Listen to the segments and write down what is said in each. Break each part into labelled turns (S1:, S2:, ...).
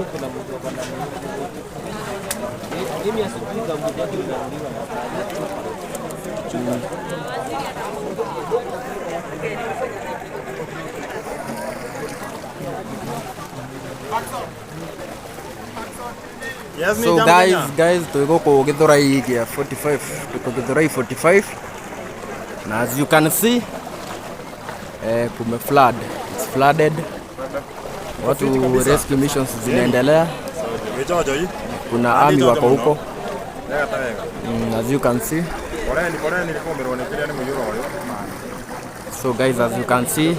S1: Kuna mtu ako na mimi asubuhi gumboot yake inanunuliwa na chupa.
S2: Yes,
S3: So guys, tuko ku Githurai gia 45, tuko Githurai 45 na as you can see, kume flood, it's flooded. Watu, rescue missions zinaendelea,
S2: Gĩchojo hii.
S3: Kuna army wako huko.
S2: Wega ta wega.
S3: As you can see.
S2: Poleni, poleni, nĩkũmĩrwo nĩ kĩrĩa nĩ mũiyũro ũyũ.
S3: So guys, as you can see,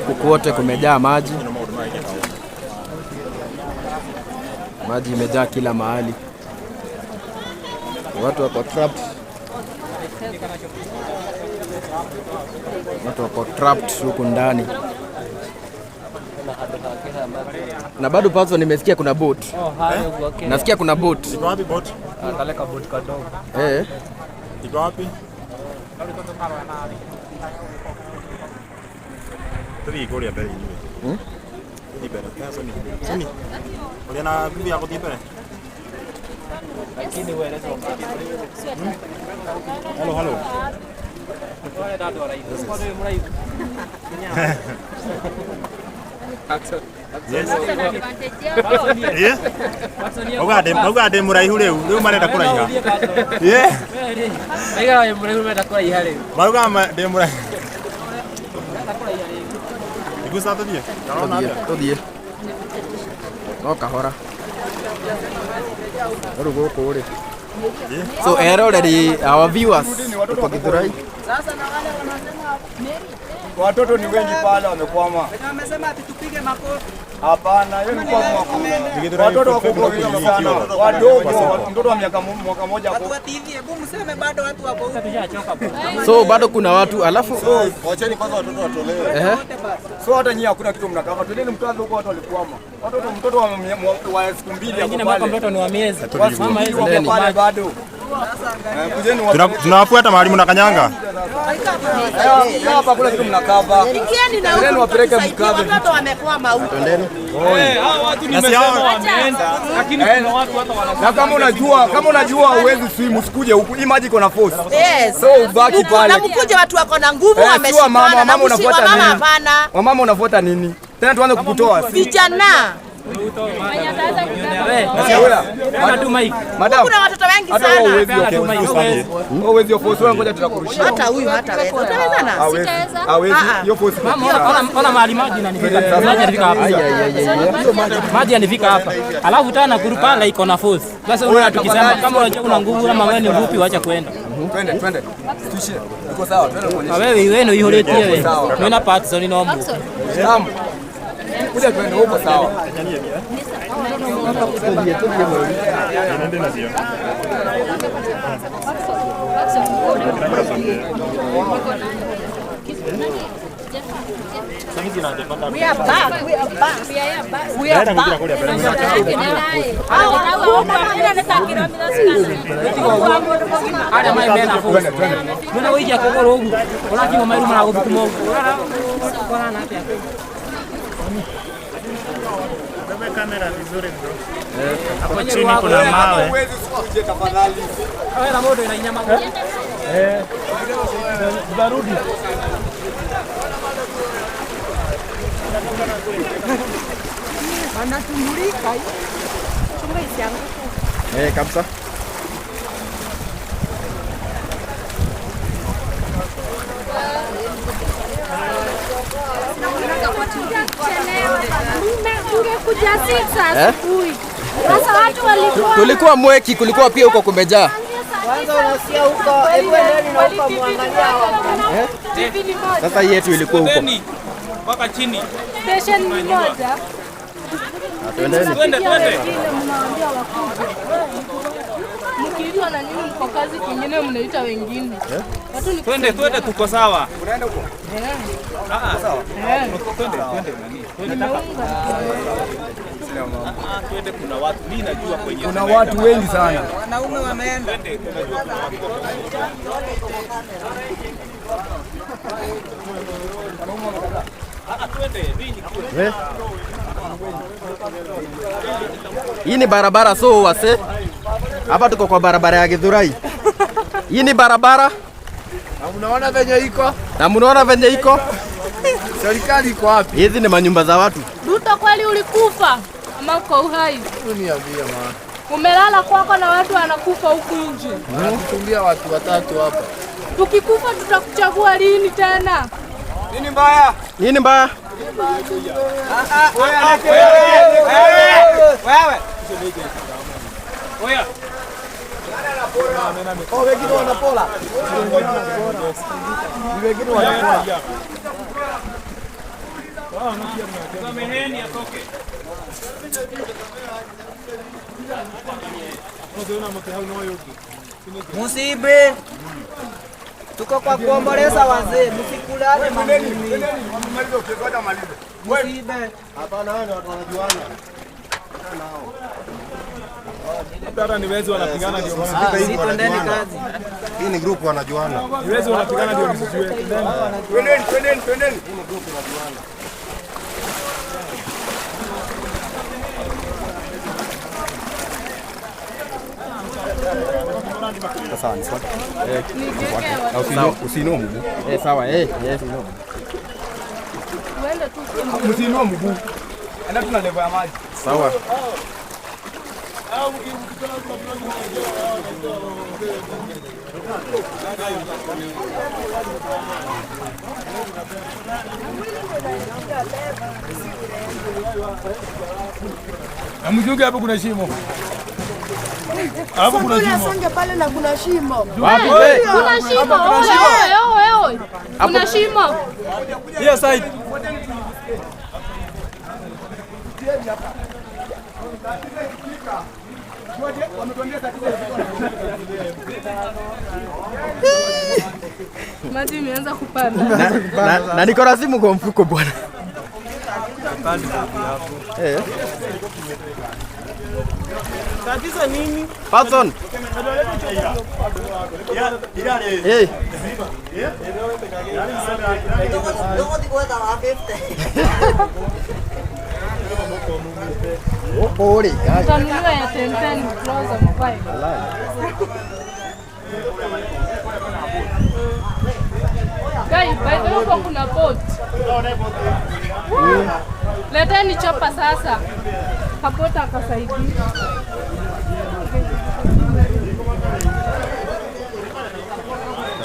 S3: huku kwote kumejaa maji,
S2: Ĩno maũndũ mangĩ.
S3: Maji imejaa kila mahali, watu wako trapped, watu wako trapped huku ndani na bado pazo, nimesikia kuna boat,
S1: Oh, hayo kwa
S3: nasikia kuna boat.
S2: Iko wapi boat?
S1: Kale ka boat kadogo.
S3: Eh.
S2: Iko wapi? Tũthiĩ kũrĩa mbere inyuĩ. Tũthiĩ mbere. Tena Soni. Soni. Ũrĩa na bibi ya gũthiĩ mbere.
S1: Lakini wewe lazima
S2: Hello, hello.
S1: Wale dadu waraibu. Kwa nini mraibu?
S2: Yes. Yeah. Mauga ndĩ mũraihu rĩu. Rĩu marenda kũraiha. Yeah.
S1: Aiga wewe mraibu menda kũraiha rĩu.
S2: Marauga ndĩ mũraihu. Iguca tũthiĩ. Karona
S3: Tũthiĩ,
S2: atĩa?
S3: tũthiĩ no kahora rĩu gũkũ rĩ. So eroreri, our viewers, tuko Githurai.
S4: Watoto ni wengi pale wamekwama.
S5: Wamesema ati tupige makofi.
S4: Hapana, hiyo ni kwa hakuna.
S2: Githurai
S4: Watoto wako
S2: 45
S4: wengi sana. Wadogo, mtoto wa miaka mwaka moja
S5: Watu
S4: ako.
S5: wa TV, hebu mseme bado watu wako huku.
S1: Tushachoka bwana.
S3: So bado kuna watu alafu
S4: Wacheni kwanza watoto watolewe.
S3: Ehe.
S4: So hata nyinyi hakuna kitu mnakava. Twendeni mkaze huko watu walikwama. Watoto, mtoto wa siku 2 ako
S1: Wengine mwaka
S4: pale.
S1: mtoto ni wa miezi.
S4: Wa siku
S1: Mama
S4: 2
S1: hizi
S4: wako pale bado. Kujeni
S2: Tunawafuata mahali mnakanyanga.
S4: Hapa kuna kitu mnakava.
S5: Ingieni na
S4: Twendeni
S5: huku
S4: wapeleke
S5: mtusaidie,
S4: mkave.
S5: watoto wamekwama huku.
S3: Twendeni.
S4: Na kama unajua huwezi swim, usikuje huku. Hii maji iko na force.
S5: Yes.
S4: So ubaki
S5: Huku
S4: pale.
S5: na mkuje watu wako na nguvu
S4: Eh, si wamama,
S5: wameshikana na
S4: wamama
S5: msi
S4: unafuata
S5: wamama
S4: nini?
S5: hapana.
S4: Wamama unafuata nini? Tena tuanze kukutoa.
S5: Vijana.
S4: Madam.
S5: Kuna watoto wengi
S4: Hata wewe
S5: sana.
S4: huwezi okay. Wewe huwezi hiyo force, wewe ngoja tutakurushia.
S5: Hata huyu hataweza. Utaweza na?
S4: Hawezi. Hawezi. Hiyo force.
S1: Ona, ona mahali maji inanifika. Maji yanifika hapa.
S3: Ai, ai, ai, ai.
S1: Maji yanifika hapa. Alafu tena kurupala iko na force. Sasa unaona tukisema kama unajua una nguvu ama wewe ni mfupi, wacha kwenda.
S4: Twende, twende. Tuishie. Iko sawa, twende
S1: Na
S4: kuonyesha.
S1: wewe wewe ihoretie wewe. Wewe Patson no mu.
S4: Tamu. Kuja twende huko sawa.
S3: Tũthiĩ, tũthiĩ mweri.
S2: Nende nacio.
S5: We are back. We are back. We are
S2: Ndĩrenda
S5: back.
S2: gũthiĩ kũrĩa mbere.
S1: Arĩa mai mena force. Mwena wĩikia kũgũrũ ũguo. Ũrakiuma mairu maragũthukuma ũguo. Ũrona atĩa?
S6: Bebe kamera vizuri, bro. Hapo chini kuna mawe.
S4: Huwezi usikuje tafadhali.
S1: Wewe na moto ina nyama.
S6: Tutarudi.
S5: Wanatumulika. Chunga isianguke.
S3: Eh, kabisa.
S7: Ungekuja 6
S3: Eh?
S7: asubuhi. Sasa watu walikuwa
S3: Tulikuwa Mweki, kulikuwa pia huko kumejaa.
S5: Kwanza unasikia huko, hebu endeni na huko muangalie hawa.
S3: Sasa hii yetu ilikuwa huko.
S6: Mpaka chini.
S7: Station ni moja.
S3: Ah, twendeni.
S6: Twende, twende.
S7: Wengine mnawaambia wakuje. Mkiitwa na nyinyi mko kazi kwingine mnaita wengine. Watu ni
S6: Twende, twende, tuko sawa.
S4: Unaenda huko?
S6: Ah, twende, twende nani? Twende. Ah, twende, kuna watu. Mimi najua kwenye
S4: Kuna watu wengi sana.
S5: Wanaume wameenda.
S6: Twende, tunajua kuna watu. Ah, twende, mimi ni
S3: Eh? Hii ni barabara, so wase. Hapa tuko kwa barabara ya Githurai. Hii ni barabara.
S8: Na mnaona venye iko?
S3: Na mnaona venye iko?
S8: Serikali iko wapi?
S3: Hizi ni manyumba za watu.
S7: Ruto, kweli ulikufa ama uko uhai?
S8: Uniambie maana.
S7: Umelala kwako na watu wanakufa huku nje.
S8: Wanatutungia watu watatu hapa.
S7: Tukikufa tutakuchagua lini tena?
S4: Nini mbaya?
S3: Nini mbaya?
S4: Wewe.
S1: Oya.
S4: Oh, wengine wanapola. Wengine wanapola.
S1: Sameheni atoke.
S5: Musibe. Tuko kwa kuomboleza wazee, msikulane mangumi. Musibe.
S4: Hapana, hao ni watu wanajuana.
S6: Hata ni wezi wanapigana ndio
S5: Si twendeni kazi.
S4: Hii ni group wanajuana.
S6: Ni wezi wanapigana ndio msijue.
S4: Twendeni, twendeni, twendeni. Hii ni group wanajuana.
S3: Sawa, ni sawa.
S7: Nijeke
S3: Sawa, usiinue mguu. Eh, sawa, eh, yes, usiinue.
S7: uende tu.
S4: Msiinue mguu. Enda tuna level ya maji.
S3: Sawa.
S6: Na mchunge hapo kuna shimo. Hapo kuna shimo.
S9: Asonge pale na kuna shimo.
S3: Wapi we?
S7: Kuna shimo. Oe, oe, oe. Kuna shimo.
S6: Hiyo side.
S7: Maji imeanza kupanda.
S3: Na niko na simu kwa mfuko bwana. Eh.
S5: Tatizo nini?
S3: Patson. Eh. Pole.
S7: Utanunua ya 10 close mobile. Guys, by the way, huko kuna boat. Leteni chopa sasa. Kapota akasaidia.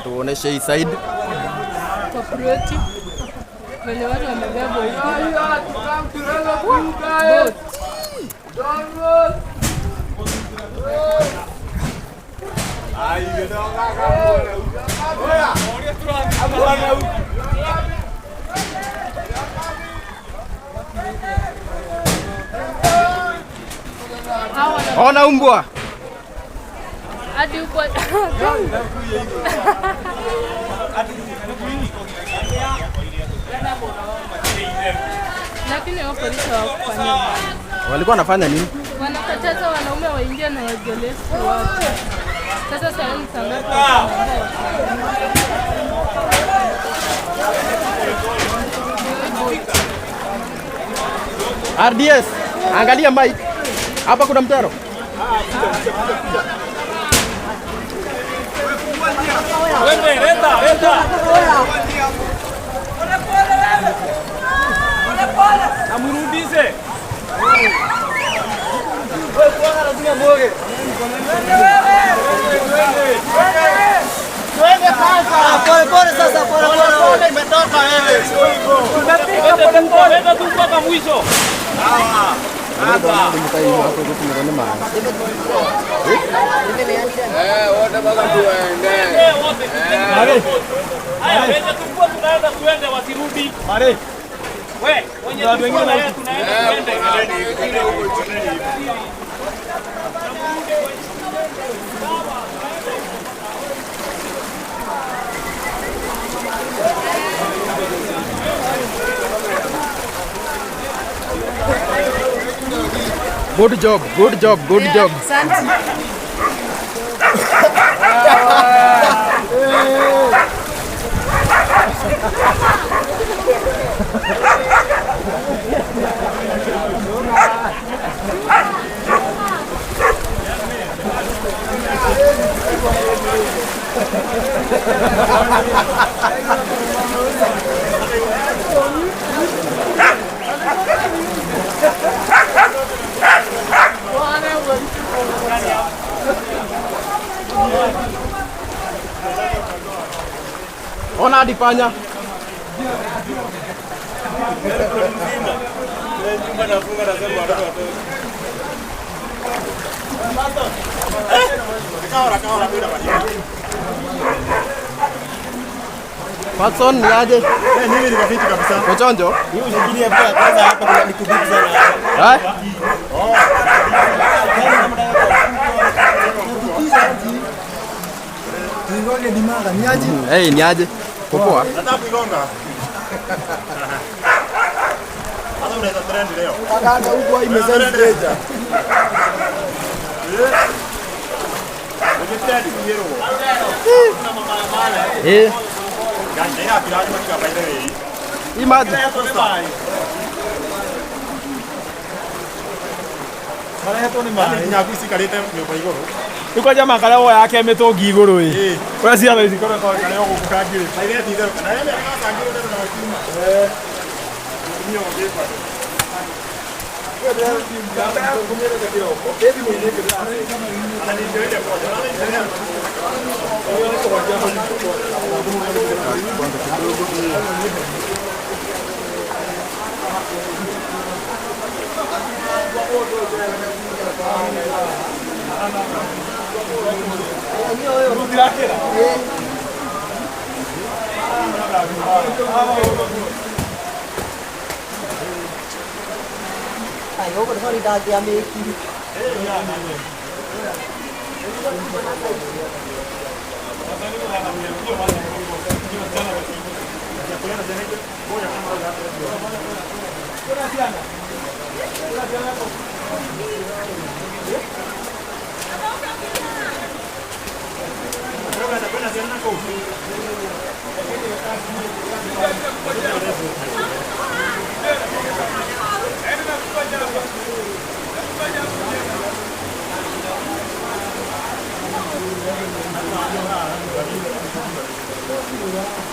S3: Tuoneshe hii side.
S7: Kwa ploti. Venye watu wamebebwa huko. Boat. Hawa
S3: Ona umbwa.
S7: hadi huko. Lakini hao polisi hawakufanya.
S3: Walikuwa wanafanya nini?
S7: Wanakataza wanaume waingie na waogelee watu. Sasa saa hii ni saa ngapi?
S3: RDS, angalia mic. Hapa kuna mtaro.
S1: Twende, leta, leta. Na mrudishe.
S5: Pole pole sasa, pole pole.
S2: Imetoka wewe.
S1: Leta tu mpaka mwisho.
S8: Wote baka tuende.
S1: Haya, wenye tulikuwa tunaenda tuende wasirudi.
S6: Mare.
S1: We, wenye tulikuwa na yeye tunaenda tuende.
S3: Good job, good job, good job. Ona hadi panya. Watson ni aje?
S2: Eh, mimi niko fiti kabisa.
S3: Uko chonjo?
S2: Hii ushikilie hapa kwanza hapa kuna ni kubibu sana.
S3: Eh?
S4: Tuigonge dimaga ni aje?
S3: Hey, ni aje? Uko poa?
S2: Nataka kuigonga. Sasa unaweza trend leo.
S4: Kaka huko imesense danger.
S2: Ujitrend kuyero.
S3: Eh,
S2: Gani ya piraji makiwa by the way.
S3: imagine.
S2: Nginya cikarĩte nyũmba igũrũ.
S6: Rä kwa jamaa karĩa woya kä tå ngi igå rå ä å rä a ciana ici koretwo karä o gå kå kangä
S2: Na ithe ti itherũ. Na yeye akacangĩrwo nĩ na kiuma. Mũtumia ũngĩ bado.
S5: Ai, ũguo nĩho ndangĩamĩkiri.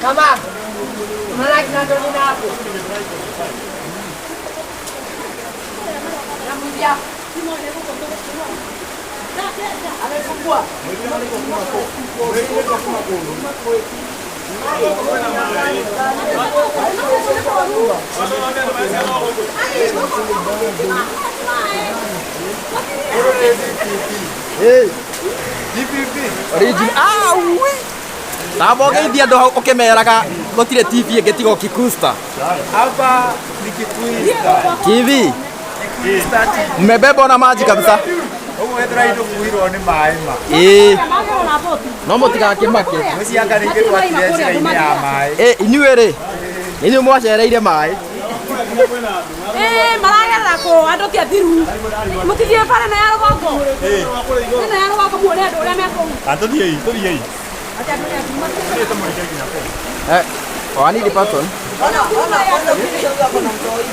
S5: Kama unaona kinachonina hapo. Namwambia amefungua.
S3: Eh. Origin. Ah, ui. Tamba ũgeithie andũ hau ũkĩmeraga gũtirĩ TV ĩngĩ tiga Kikuyu Star.
S4: Hapa ni Kikuyu Star.
S3: TV.
S4: Kikuyu Star TV.
S3: Mmebebwa na maji kabisa.
S4: Ũguo wethera indo kuirwo nĩ maĩ ma.
S3: Ĩĩ. No mũtigakĩmake.
S4: Gwĩciria rĩngĩ twatire njĩra-inĩ ya maĩ.
S3: Ĩ inyuĩ rĩ. Inyuĩ mwacereire maĩ.
S7: Ĩĩ maragerera kũ andũ ti athiru. Mũtithiĩ bara na ya rũgongo. Ĩno ya rũgongo muone andũ ũrĩa me kũu.
S2: Ah, tũthiĩi, tũthiĩi.
S7: Atĩ andũ nĩ athiru.
S2: Tũthiĩ tũmũrike nginya kũu.
S3: Eh, wanini person.
S5: Ona ona ona ũcio ako na mtoi.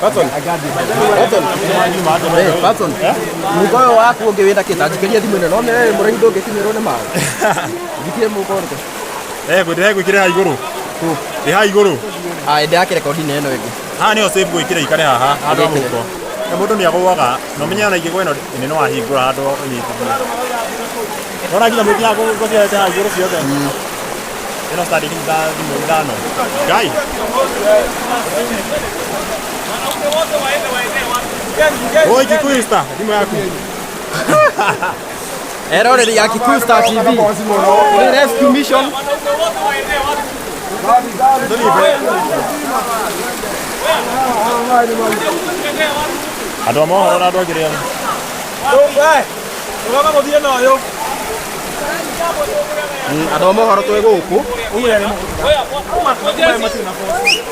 S3: Patson. Patson. Eh, Patson. Mũhuko ũyũ waku ũngĩ wĩna kĩ? Ta njikĩrie thimũ ĩno. No nĩ wewe mũraihu ndũngĩkinyĩrwo nĩ maĩ. Njikie mũhuko ũrĩkũ?
S2: Eh, ndĩregwĩkĩra haha igũrũ. Ĩ haha igũrũ.
S3: Ah, ndĩrakĩrekondi na ĩno ĩngĩ.
S2: Haha nĩho safe gwĩkĩra ikare haha handũ ha mũhuko. Na mũndũ nĩ agũaga na ũmenye ona ingĩgwa ĩno nĩ no wahingũra handũ ũnyitithie. Nona nginya mũkinya ngũciarĩte haha igũrũ ciothe. Ĩno stand nginya thimũ ithano. Ngai. Oi Kikuyu Star, thimũ yaku.
S3: Eroreri ya Kikuyu Star TV. Nĩ rescue mission.
S2: Andũ a mohoro na andũ angĩ rĩo.
S6: Rũgama mũthiĩ na ũyũ.
S3: Andũ a mohoro twĩ gũkũ.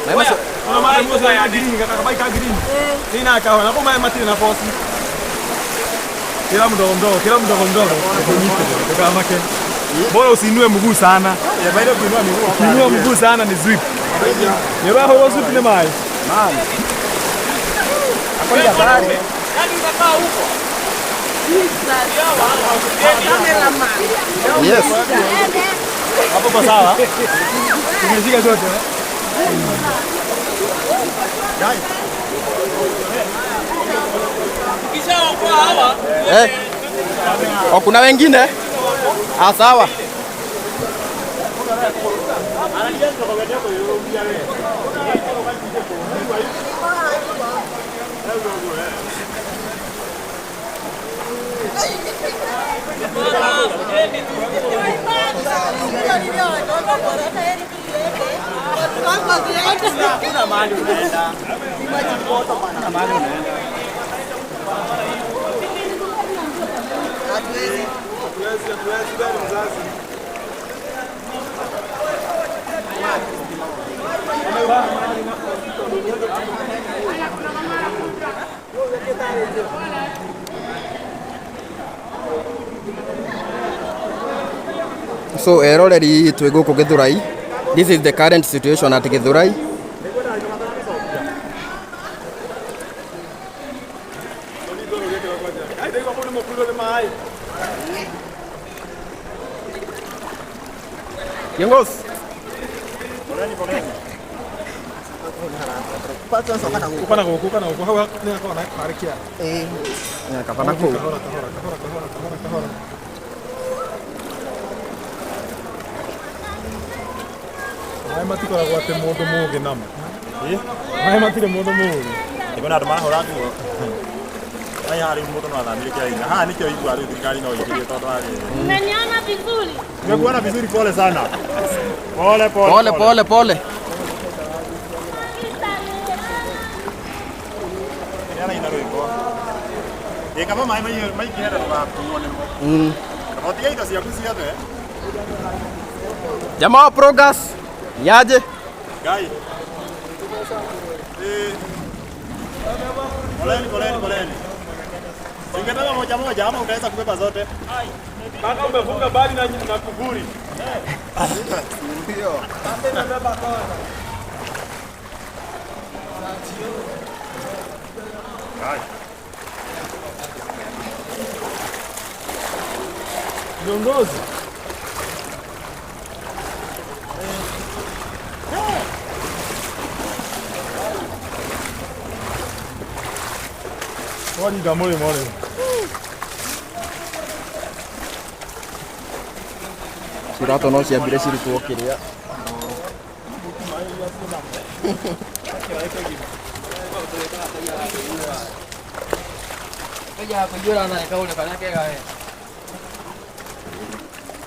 S3: Maĩ macio
S6: Ona maĩ macio ya green, gakabai ka green. Nina kawa na maĩ matirĩ na force. Kila mdogo mdogo, kila mdogo mdogo. Ukamake. Bora usiinue mguu sana. Ukiinua mguu sana ni zip. Ni roho zip ni maĩ.
S3: Yes.
S6: Hapo kwa sawa. Tumeshika zote.
S3: Eh. Oh, kuna wengine? Ah, sawa. So eroreri twĩ gũkũ Githurai. This is the current situation at Githurai. Kiongozi.
S6: Uka na gũkũ, uka na gũkũ, hau nĩ hakoragwo na karĩ kĩa.
S3: Kaba na kũu.
S6: Kahora, kahora, kahora, kahora, kahora, kahora. Maĩ matikoragwo atĩ mũndũ mũũgĩ namo. Maĩ matirĩ mũndũ mũũgĩ.
S2: Nĩkuona andũ marahũra nguo. Ai haha rĩu mũndũ no athamire kĩa hinya. Haha nĩkĩo igua rĩu thirikari no ĩingĩrie tondũ harĩ.
S7: Mmeniona vizuri?
S2: Nimekuona vizuri, pole sana. Pole pole.
S3: Pole pole pole.
S2: Nĩ araina rwĩmbo. Ĩ kaba maĩ maingĩhe na ndũgakuo nĩmo. Kaba ũtige indo ciaku ciothe.
S3: Jamaa wa Progas, niaje?
S2: Ngai. Poleni poleni poleni. Ungebeba moja moja ama utaweza kubeba zote?
S6: Kaka umefunga bali na kuguri.
S4: Ndio.
S2: Ngai.
S6: Viongozi. Wanyita mũrĩmo rĩu.
S3: Ciratũ no ciambire cirutwo kĩrĩa.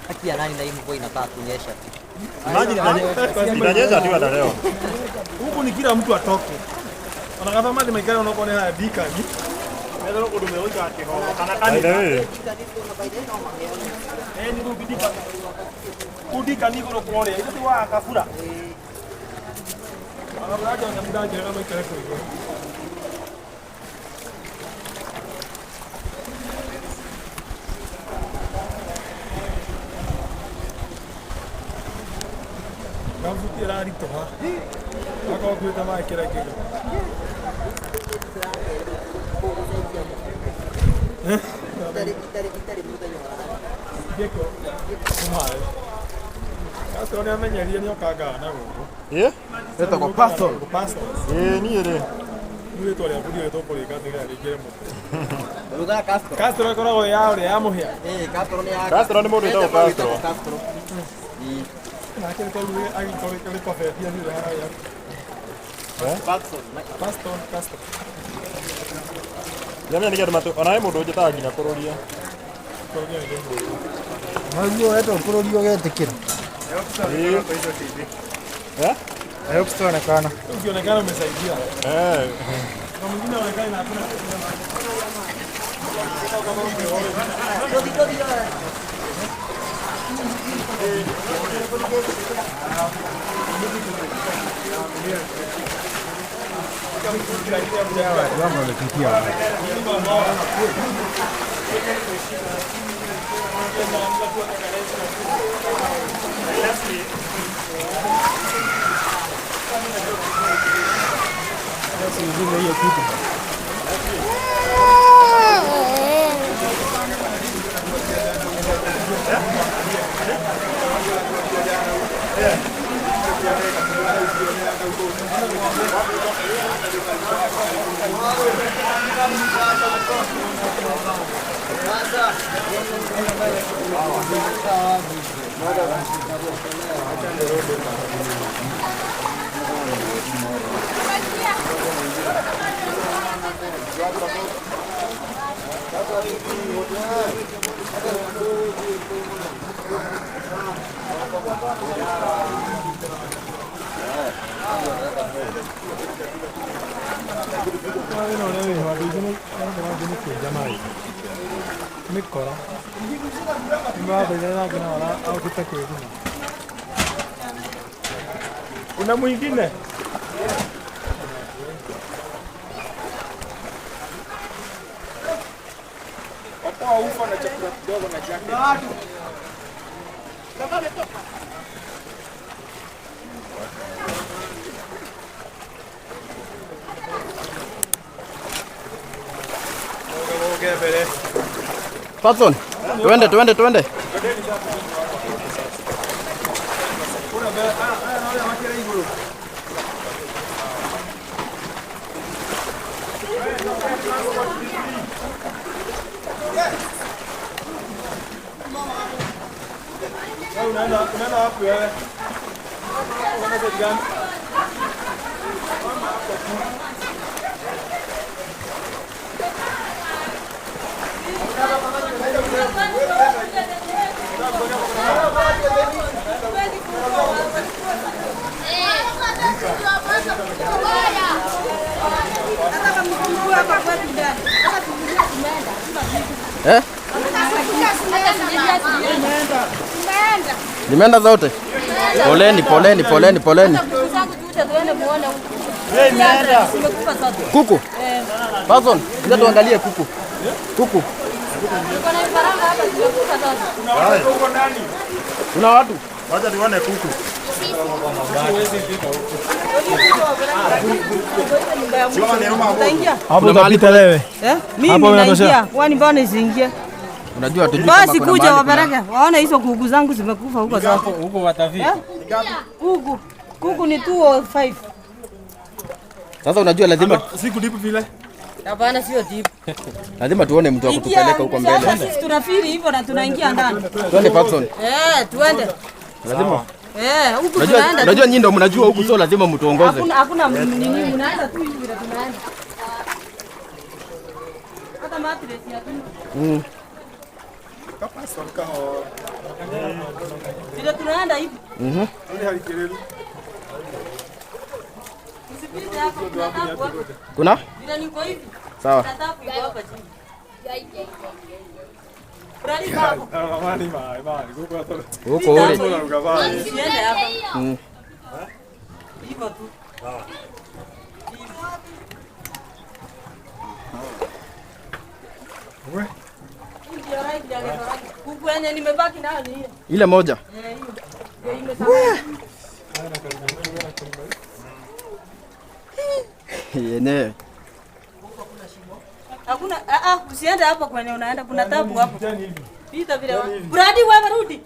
S1: Haki ya nani na hii mvua inakaa kunyesha.
S2: Imagine inanyesha tu hata leo.
S6: Huku ni kila mtu atoke. Ona kama mathi maikare onokorwo nĩ haya ndikani. Methero kũndũ megũikara kĩhogo kana
S2: By
S6: kanitha.
S2: the way,
S6: Eh, nĩ kũu ndika. Kũu ndikani igũrũ kũrĩa. Ithe ti wa kabura. Ona bũranja ona mũndanjĩraga maikare kũu igũrũ. Ngabuti ĩraritũha. Akorwo kuĩte maĩ kĩrĩa kĩndũ. Gĩko. Maĩ. Castro nĩ amenyerie nĩ okangaga na gũkũ.
S2: Ĩ?
S3: Wĩtagwo Pastor.
S6: Pastor.
S2: Ĩ niĩ rĩ.
S6: Rĩu rĩtwa rĩaku ndiũĩ tũkũrĩka atĩ nĩgetha rĩingĩre mũtwe.
S1: Rugaga Castro.
S6: Castro ĩkoragwo ya ũrĩa ya mũhĩa.
S1: Eh, Castro nĩ ya
S2: Castro nĩ mũndũ wĩtagwo Castro.
S1: Castro.
S6: Nake nĩ tondũ agĩkorwo rĩkobetie nĩ ũrĩa harĩa. Pastor, Castro.
S2: Jamani nĩ kĩndũ matũ ona he mũndũ ũnjĩtaga nginya kũrũria.
S6: Kũrũria nĩ kĩndũ.
S8: Maguo wetwo bũrũri ũgetĩkĩra.
S2: Ĩ. Eh?
S8: I hope sitaonekana.
S6: Ukionekana umesaidia.
S2: Eh.
S6: Na mwingine aonekane na hakuna. Uzime hiyo kitu. Kuna mwingine? Wapo ufa na chakula kidogo na jacket.
S3: Patson, twende twende twende.
S6: Unaenda wapi wewe? Unaenda gani?
S3: Eh? Nimeenda zote. Poleni, poleni, poleni, poleni. Kuku. Patson, ngoja tuangalie kuku. Kuku. Kuna watu.
S2: Wacha tuone kuku.
S6: Hapo utapita wewe.
S5: Mimi naingia, kwani mbona nisiingie?
S3: Unajua tujui kama
S5: Basi
S3: kuna
S5: kuja
S3: mahali
S5: wabaraka, waone hizo kuku zangu zimekufa huko zote.
S1: Huko watafika.
S5: Kuku. Kuku ni 205.
S3: Sasa unajua lazima
S6: Siku deep vile.
S5: Hapana, sio deep.
S3: lazima tuone mtu wa kutupeleka huko
S5: Sasa
S3: mbele.
S5: sisi tunafiri hivyo na tunaingia ndani.
S3: Twende Patson.
S5: Tuende.
S3: Lazima.
S5: Huku
S3: Unajua
S5: tunaenda.
S3: unajua nyinyi ndio mnajua huku, so lazima mtuongoze.
S5: Hakuna hakuna nini, mnaenda tu hivi na tunaenda. Hata mattress hatuna. Vile tunaenda hivi. Usipite hapo, kuna tapu hapo.
S3: Kuna?
S5: Vile niko hivi.
S3: Sawa.
S5: Kuna tapu iko hapa chini. Brali hapo.
S3: Huko ule.
S5: Usiende hapa. Hivyo tu. Ndio right ya right. Kuku yenye nimebaki nayo ni hiyo.
S3: Ile moja.
S5: Eh, hiyo. Ndio imesambaa.
S3: Yenyewe.
S5: Hakuna usiende hapo kwenye unaenda, kuna tabu hapo. Pita vile. Bradi wewe rudi.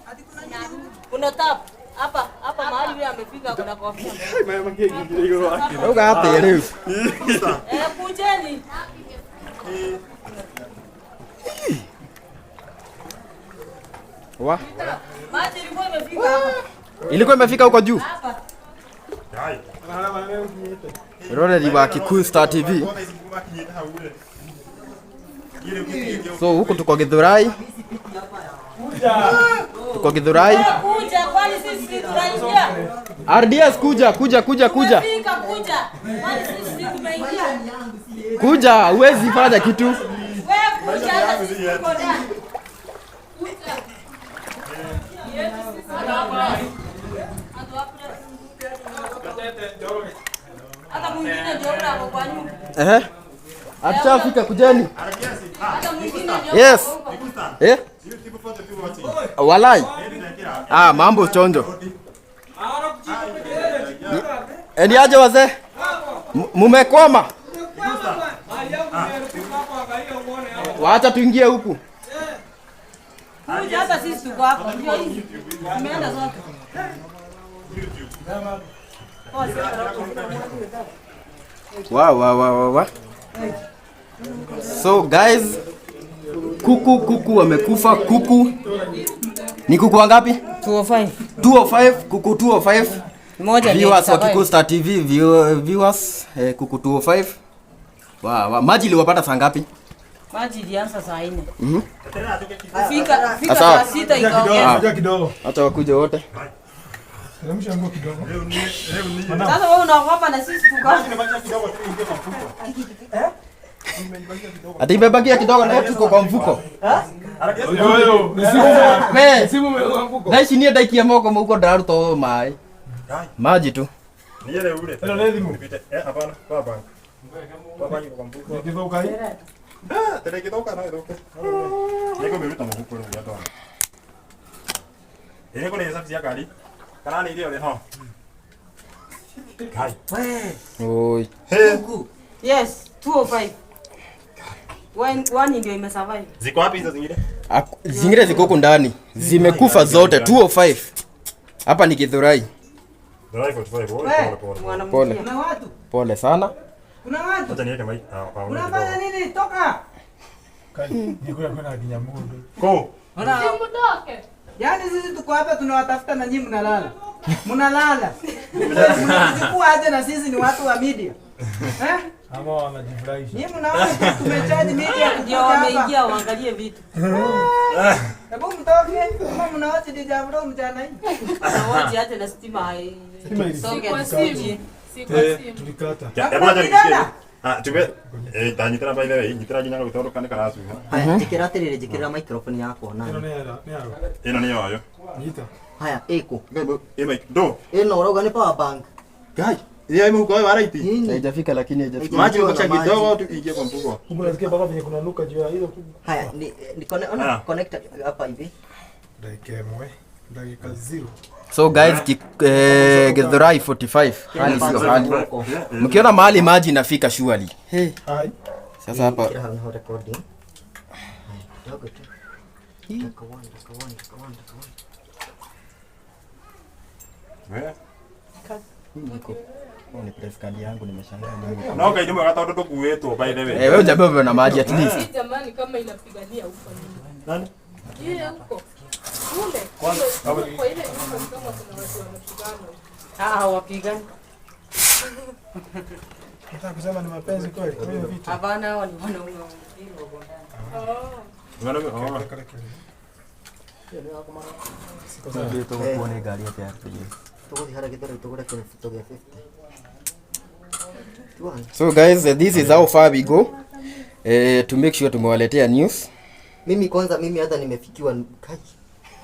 S5: Kuna tabu. Hapa hapa mahali yule amefika kuna kofia.
S3: Uga hapa leo.
S5: Kujeni.
S3: Wa.
S5: Maji ilikuwa imefika hapa.
S3: Ilikuwa imefika huko juu.
S5: Hapa.
S3: Roreri wa Kikuyu Star TV. So huku tuko Githurai. Tuko Githurai.
S5: Kuja kwani sisi tunaingia.
S3: RDS kuja kuja kuja kuja.
S5: Tumefika kuja. Kwani sisi tumeingia.
S3: Kuja, huwezi fanya kitu.
S5: Wewe kuja hata sisi tuko ndani. Kuja. Yetu sisi hata mwingine ndio yule ako kwa nyumba.
S3: Ehe. Hatujafika, kujeni.
S7: Hata mwingine ndio
S3: Yes. Eh? Walai. Ah, mambo chonjo. Ni aje wazee? Mumekwama? Wacha tuingie huku.
S5: Kuja hata sisi tuko hapa. Ndio hizi. Tumeenda zote.
S3: Wow. So guys, kuku wamekufa. Kuku ni kuku wangapi?
S5: 205.
S3: 205, kuku 205.
S5: Moja ni
S3: Viewers wa
S5: survive.
S3: Kikuyu Star TV, viewers, kuku 205. Wow. Maji iliwapata saa ngapi?
S5: Maji ilianza saa 4. Kufika
S3: Sawa.
S5: saa 6 ikaongeza.
S6: Kidogo.
S3: Hata wakuje wote.
S6: Teremsha nguo kidogo.
S5: Sasa wewe unaogopa na sisi tuko.
S3: Ati imebakia kidogo na tuko kwa mfuko. We, naici niĩ ndaikia moko mũhuko ndĩraruta ũyũ maĩ. Maji tu.
S2: Ni ile ule.
S6: Ĩno nĩ thimũ?
S2: Hapana, kwa bank. Kwa bank kwa mfuko.
S6: Ĩgĩthũka hii?
S2: Ah, tena ikithoka no ithũke. Nĩngũmĩruta mũhuko rĩu yatwana. Ĩrĩ kũrĩ cabi cia ngari. Kana nĩ irio rĩ ho. Kai.
S3: Oi.
S5: Yes, 205. One ndio imesurvive.
S2: Ziko wapi hizo zingine?
S3: Zingine ziko huku ndani. Zimekufa zote 205. Hapa ni Githurai.
S2: Drive 45. Pole pole.
S5: Mwanamke.
S3: Pole.
S9: Kuna watu,
S3: Pole sana.
S9: kuna watu.
S2: Acha niweke mic.
S9: Unafanya nini? Toka.
S6: Nikuya kwenda nginya mundu.
S2: Go.
S7: Simutoke.
S9: Yaani sisi tuko hapa tunawatafuta na nyinyi mnalala. Mnalala. Mnachukua aje na sisi ni watu wa media. Eh?
S6: Ama wanajifurahisha.
S9: Nyinyi mnaona tu tumecharge media
S5: Ndio
S9: kuja hapa.
S5: wameingia waangalie vitu.
S9: Hebu mtoke kama mnawachi DJ Bro mchana hii.
S5: Na wote hata na stima
S6: Stima ili-
S5: songe
S7: Kwa simu. Si kwa simu.
S6: Tulikata.
S2: Hebu acha nikusikie. Ah, tume tanyitĩra by the way, nyitĩra nginya gau tondũ nĩ karacuha.
S10: Haya, njĩkĩra atĩrĩrĩ, njĩkĩrĩra microphone yakwa
S6: Ĩno
S10: nani.
S6: nĩ ya nĩ ya.
S2: Ĩno nĩ yoyo.
S6: Nyita.
S10: Haya, ĩkũ.
S2: Ĩ mic. Ndo.
S10: Ĩno ũrauga nĩ power bank.
S2: Kai. Yeye mhuko wa right.
S10: Nini?
S3: Haijafika lakini haijafika.
S2: Maji imebakisha kidogo tu ingie kwa mfuko.
S6: Huku nasikia mpaka venye kuna nuka juu ya hizo kuku.
S10: Haya, ni ona connect hapa hivi.
S6: Dakika 1, dakika 0.
S3: So guys, Githurai 45. Hali sio hali. Mkiona mahali maji inafika surely. Hey.
S6: Hai.
S3: Sasa hapa
S10: Kila hapa recording. Haya, kidogo tu. Dakika 1, dakika 1, dakika 1, dakika 1.
S2: Eh.
S3: Niko. Ni press card yangu nimeshangaa nini.
S2: No ngai nĩ mwega tondũ ndũkuĩtwo by the way.
S3: Eh, wewe hujabeba na maji at least.
S7: Hii jamani kama inapigania huko nini?
S2: Nani?
S7: Ile huko. Kule.
S2: Kwanza,
S7: Kwa ile nyumba ni kama kuna watu wanapigana.
S5: Ah, wapigani.
S6: Nataka kusema ni mapenzi kweli. Kwa hiyo vitu.
S5: Hapana, hao ni wanaume wa mpira wako ndani.
S2: Wanaume, oh.
S3: Kuone gari yake ya pili.
S10: Tũgũthiĩ harĩa Githurai tũgũre kĩrĩbito gĩa 50. Tuone.
S3: So guys, this is how far we go. To make sure tumewaletea news.
S10: Mimi kwanza mimi hata nimefikiwa kai.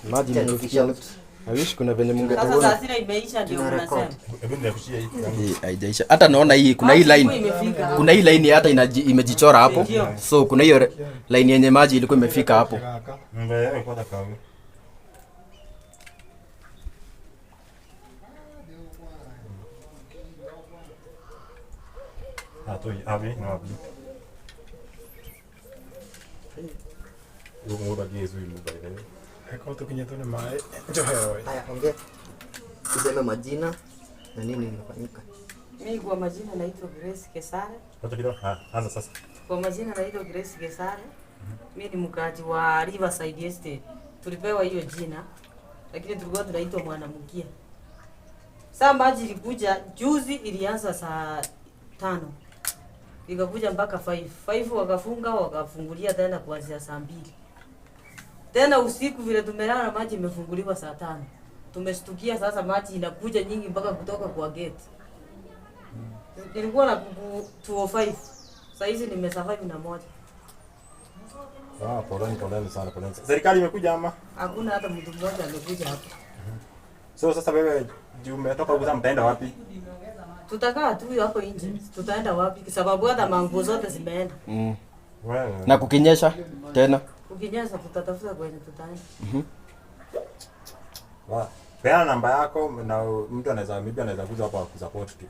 S3: Maji
S10: Acha
S3: imetufikia.
S10: nikushout.
S3: I wish kuna venye
S5: Sasa
S3: mungetuona.
S5: saa sita imeisha ndio
S10: Tuna
S5: mnasema.
S10: record.
S2: Hebu niakushie hii.
S3: Hii haijaisha. Hata naona hii kuna hii line.
S5: Imefika.
S3: Kuna hii line hata imejichora hapo. So kuna hiyo line yenye maji ilikuwa imefika hapo.
S2: Mbele kwanza kawe. Ah, tu abi no abi. Ugo gizu ilu by the way.
S6: Eko tukinyetwo nĩ maĩ. Njohero.
S10: Haya, ongea. Useme majina na nini imefanyika.
S5: Mimi kwa majina naitwa Grace Kesare.
S2: Wacha kidogo. Ah, anza sasa.
S5: Kwa majina naitwa Grace Gesare. Mimi ni mkaaji wa Riverside Estate. Tulipewa hiyo jina lakini tulikuwa tunaitwa Mwanamkia. Saa maji ilikuja juzi, ilianza saa 5 ikakuja mpaka 5. 5 wakafunga, wakafungulia tena kuanzia saa 2. Tena usiku vile tumelala maji imefunguliwa saa 5. Tumeshtukia sasa maji inakuja nyingi mpaka kutoka kwa gate. Nilikuwa na kuku 205. Saa hizi nimesurvive na moja.
S2: Ah, poleni poleni sana poleni. Serikali imekuja ama?
S5: Hakuna hata mtu mmoja amekuja hapa.
S2: So sasa wewe juu umetoka huko sasa mtaenda wapi?
S5: Tutakaa tu hapo nje. Tutaenda wapi? Sababu hata manguo zote zimeenda.
S2: Wewe.
S3: Na kukinyesha tena.
S5: Ukinyesha tutatafuta kwenye tutaenda.
S2: Wa. Peana namba yako na mtu anaweza maybe anaweza kuja hapa kusupport tu.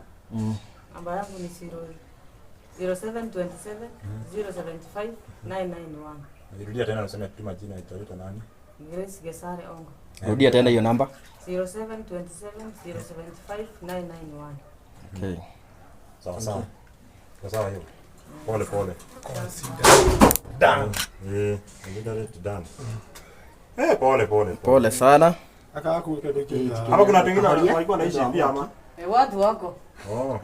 S5: Namba yangu ni 0727 075 991.
S2: Nirudia tena useme tu majina itaitwa nani?
S5: Grace Gesare Ongo.
S3: Rudia tena hiyo namba.
S5: 0727 075 991.
S3: Okay.
S2: Sawa sawa. Sawa sawa hiyo. Pole pole.
S8: Consider
S2: Done. Eh, consider it done. Eh, pole pole.
S3: Pole sana.
S2: Hapa kuna watu wengine walikuwa wanaishi pia ama?
S5: Eh, watu wako.
S2: Oh.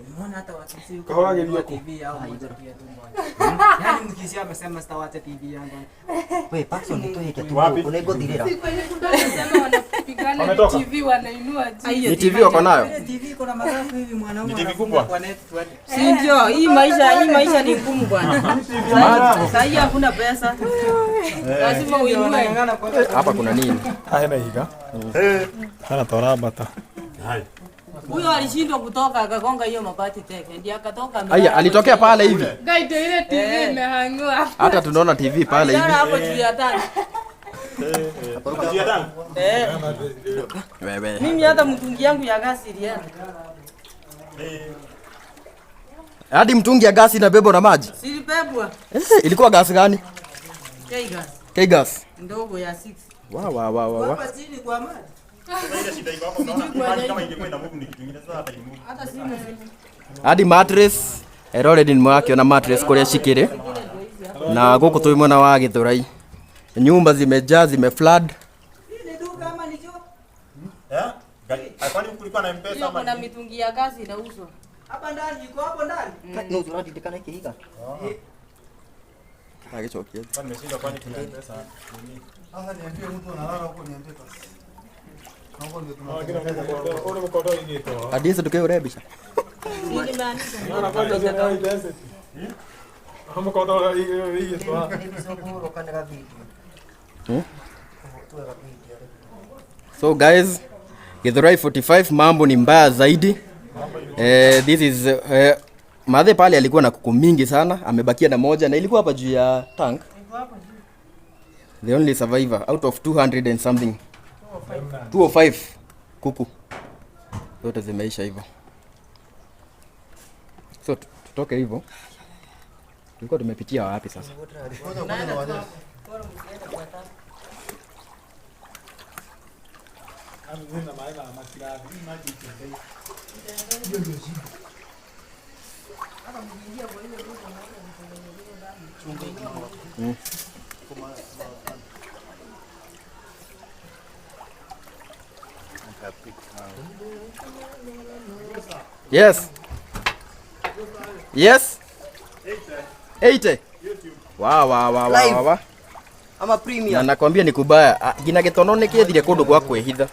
S9: Mbona hata watu si huko
S6: Kahora
S9: wanunua
S6: geria ku.
S9: TV yao moja pia tu moja. Yaani mkisia amesema sitawacha TV yangu.
S10: We, Paxson nitoe kitu
S2: Wapi?
S10: unaigothirira.
S7: Si kwenye kuta wanasema wanapigana ni
S2: Wametoka?
S7: TV wanainua juu.
S3: Ni TV wako nayo?
S9: Ile TV iko na marafu hivi mwanaume
S2: Ni TV
S9: anafunga
S2: kubwa?
S9: kwa net twende.
S5: Si ndio, hii maisha ni ngumu bwana. Sasa hii hakuna pesa. Lazima uinue.
S9: Wanang'ang'ana kwa
S3: Hapa kuna nini?
S6: Hena ihiga.
S2: Eh.
S6: Hana torabata.
S2: Hai.
S5: Huyo alishindwa kutoka akagonga hiyo mabati teke. Ndiye akatoka.
S3: Aya, alitokea pale hivi.
S7: Guy, ile TV imehangiwa.
S3: Hata tunaona TV pale hivi.
S5: Alilala hapo juu ya tanki.
S2: Juu ya tanki?
S5: Eh.
S3: Wewe.
S5: Mimi hata mtungi yangu ya gasi ilienda.
S3: Hadi mtungi ya gasi inabebwa na maji.
S5: Silibebwa.
S3: Eh, ilikuwa gasi gani?
S5: K gas.
S3: K gas.
S5: Ndogo ya 6.
S3: Wa wa wa wa wa.
S9: Hapa chini kwa maji.
S2: Sasa ile shida iko hapo, unaona maji kama ingekuwa ina move ni kitu kingine, sasa hata imove.
S5: Hata simu.
S3: Hadi mattress eroreri nĩ mwakĩona mattress kũrĩa cikĩrĩ na gũkũ twĩ mwena wa Gĩthũrai, nyumba zimejaa, zimeflood.
S9: Hii ni duka ama ni choo?
S2: Eh? Kwani kulikuwa na M-Pesa
S5: Hiyo
S2: ama
S5: kuna
S2: nini?
S5: mitungi ya gasi inauzwa.
S9: Hapa ndani iko hapo ndani.
S10: No, tũratindĩkana ikihiga.
S3: Agĩcokia.
S2: Sasa nimeshindwa kwani kuna M-Pesa. Nini?
S8: Sasa niambie mtu analala huko, niambie basi. Na huko ndio tunatengeneza.
S3: Hadi hizo tukĩhũre mbica.
S5: Si nimeanisha.
S3: Hmm? So guys, Githurai 45 mambo ni mbaya zaidi. This is Madhe pale alikuwa na kuku mingi sana, amebakia na moja na ilikuwa hapa juu ya tank. The only survivor out of 200 and something. 205 kuku. Zote zimeisha hivyo. So tutoke hivyo. Tulikuwa tumepitia wapi sasa?
S8: Ngoja kwanza niwaonyeshe.
S3: Yes. 80. Wa wa wa wa
S10: Live.
S3: wa wa.
S10: Ama
S3: Na
S10: premium.
S3: nakwambia ni kubaya. Ah, Gina gĩtono nĩ kĩethire kũndũ gwa kwĩhitha.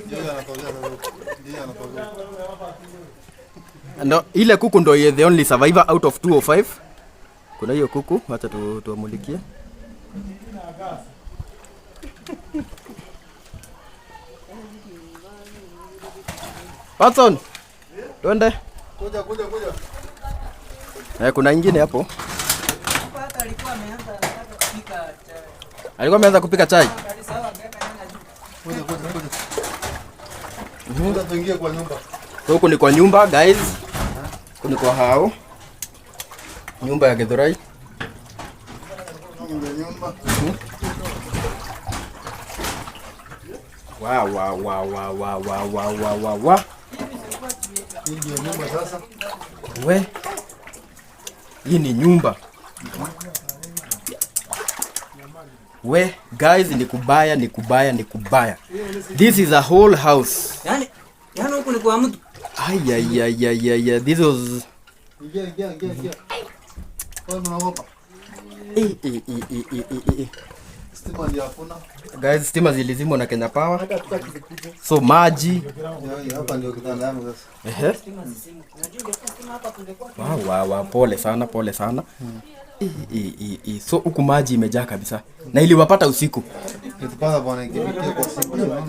S8: Ndiye anatokea sasa. Ndiye anatokea.
S3: No, ile kuku ndo the only survivor out of 205. Kuna hiyo kuku, wacha tuamulikie. Watson, twende.
S8: Kuja kuja kuja.
S3: Eh, kuna ingine hapo.
S9: Hapa hata alikuwa ameanza anataka kupika chai.
S3: Alikuwa ameanza kupika chai.
S9: Alisahau akaweka nyanya juu.
S8: Kuja kuja kuja. Kuja tuingie kwa nyumba.
S3: So huku ni kwa nyumba guys. Huku ni kwa hao. Nyumba ya Githurai.
S8: Hii ndio nyumba.
S3: Wa wa wa wa wa wa wa wa wa wa.
S8: Hii ndio nyumba sasa.
S3: We. Hii ni nyumba. We guys, ni kubaya, ni kubaya, ni kubaya. This is a whole house.
S9: Yaani huku ni kwa mtu.
S3: Ay ay ay ay ay, ay. This was
S8: Ingia ingia ingia ingia. Wewe mnaogopa.
S3: eh, eh, eh, eh, eh, eh, eh.
S8: Stima ndio hakuna.
S3: Guys, stima zilizimwa na Kenya Power. So maji.
S8: Ndio hapa ndio kitanda yangu sasa.
S3: Ehe. Wa wa wa, pole sana, pole sana. Eh, eh, eh, eh. So huku maji imejaa kabisa. Na iliwapata usiku.
S8: Nilipata bwana ikipitia kwa simu unaona.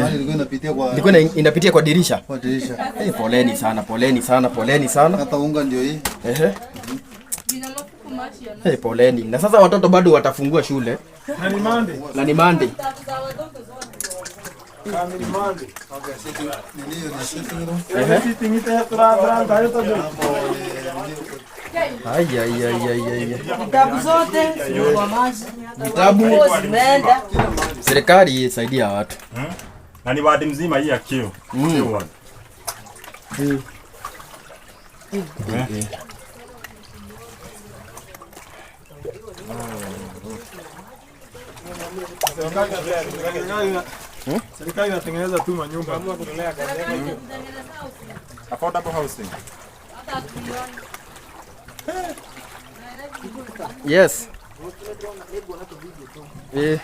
S8: Maji ilikuwa inapitia kwa
S3: Ilikuwa inapitia kwa dirisha.
S8: kwa dirisha.
S3: Eh, poleni sana, poleni sana, poleni sana.
S8: Hata unga ndio hii.
S3: Ehe. Eh, poleni. Na sasa watoto bado watafungua shule
S6: Na ni Monday.
S3: Na ni Monday.
S6: Na ni Monday.
S8: Okay, sitting nini ni sitting room.
S3: Ehe.
S6: Sitting ite tura tura tayo to.
S8: Hapo ni nini
S3: Ai ai ai ai ai.
S5: Vitabu zote zimekuwa maji.
S3: Vitabu
S5: Nguo zimeenda.
S3: Serikali isaidia watu.
S2: Na ni wadi mzima hii ya Q. Q ward. Eh.
S6: Serikali inatengeneza tu manyumba.
S2: Affordable housing.
S3: Yes. Eh.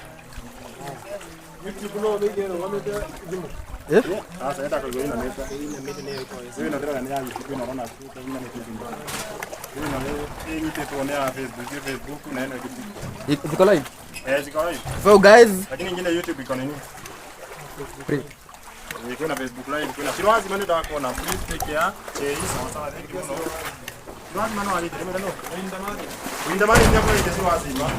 S3: Eh?
S2: Sasa enda kwa ina meta. Hiyo ndio ndio ya YouTube na naona ina meta. Hiyo ndio hii ni tuonea Facebook, Facebook na ina YouTube.
S3: Ziko live?
S2: Eh, ziko live.
S3: So guys,
S2: lakini ingine YouTube iko nini?
S3: Free.
S2: Iko na Facebook live, kuna Shirwazi mane da kuona. Please take care. Chei sawa sawa, thank you. Shirwazi mane wali tena no. Winda mali ndio kwa Shirwazi ma.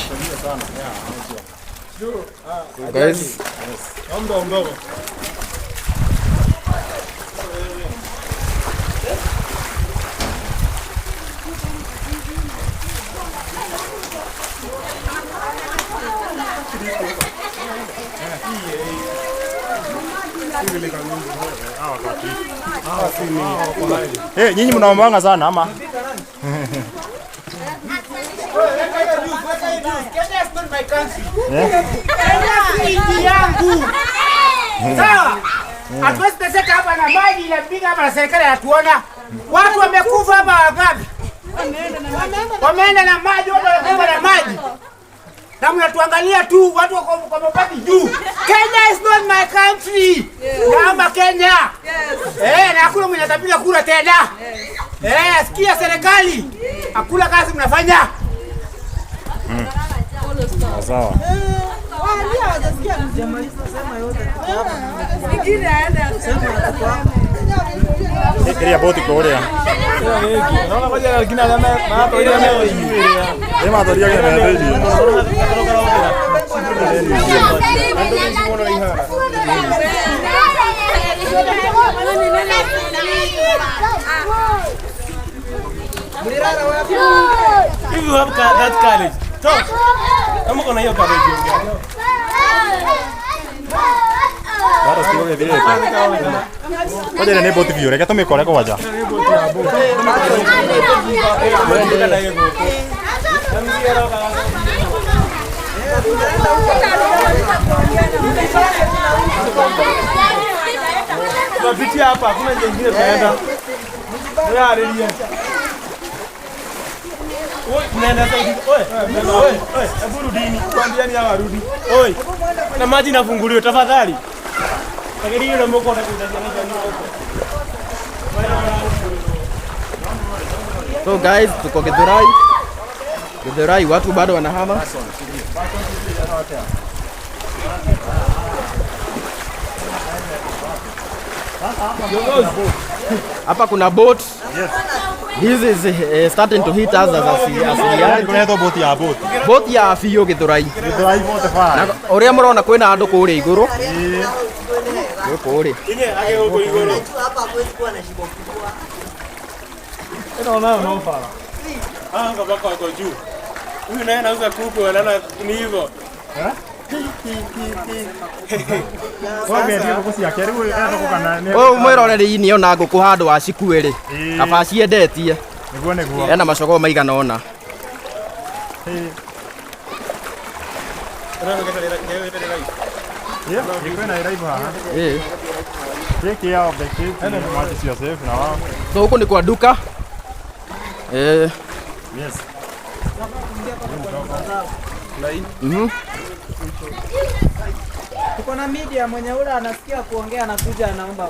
S2: Salia sana. Yeah,
S3: So guys,
S6: Omdo mdogo.
S2: Eh, nyinyi mnaombanga sana ama?
S9: Kenya is not my country. Kenya si nchi yangu. Sawa? Hatuwezi teseka hapa na maji inapiga hapa na serikali inatuona. Watu wamekufa hapa wangapi? Wameenda na maji, watu wamekufa na maji. Na mnatuangalia tu watu wako kwa mabati juu. Kenya is not my country. Kama Kenya. Eh, na hakuna mwenye atapiga kura tena. Eh, sikia serikali. Hakuna kazi mnafanya.
S2: Sawa. Ĩkĩria boti kũrĩa.
S6: Naona ngoja lakini alama maatoria meo.
S2: Ĩ maatoria kĩa methĩinĩ.
S1: If you have that courage, talk. Kama kuna hiyo courage ongea.
S2: Bado sio gĩthirĩte. Ngoja nĩ boti biũ, reke tũmĩkore kwanja.
S6: Tunapitia hapa, hakuna njia nyingine tunaenda. Wewe Oi, mnaenda sasa. Oi, oi, oi, hebu rudini. Kwambiani hawa rudi. Oi. Na maji inafunguliwa tafadhali. Lakini yule mko na huko.
S3: So guys, tuko Githurai. Githurai watu bado wanahama. Hapa kuna boat.
S2: Yes.
S3: This is starting to hit us as a reality.
S2: Kuretwo boat ya boat.
S3: Boat ya biũ Githurai.
S2: Githurai 45.
S3: Na ũrĩa mũrona kwĩna andũ kũrĩa igũrũ. Gũkũ rĩ.
S10: Hapa huwezi kuwa na shimo kubwa.
S6: Ina nayo no fara.
S1: Anga baka wako juu. Huyu naye anauza kuku anaona ni hivyo.
S2: Eh?
S3: Ũyũ mwĩroreri nĩ ona ngũkũ handũ acikuĩ rĩ. Kaba aciendetie.
S2: Nĩguo nĩguo.
S3: Ena macogoo maigana ũna. So huku ni kwa duka.
S2: Yes.
S9: Tuko na media mwenye ule anasikia kuongea anakuja anaomba.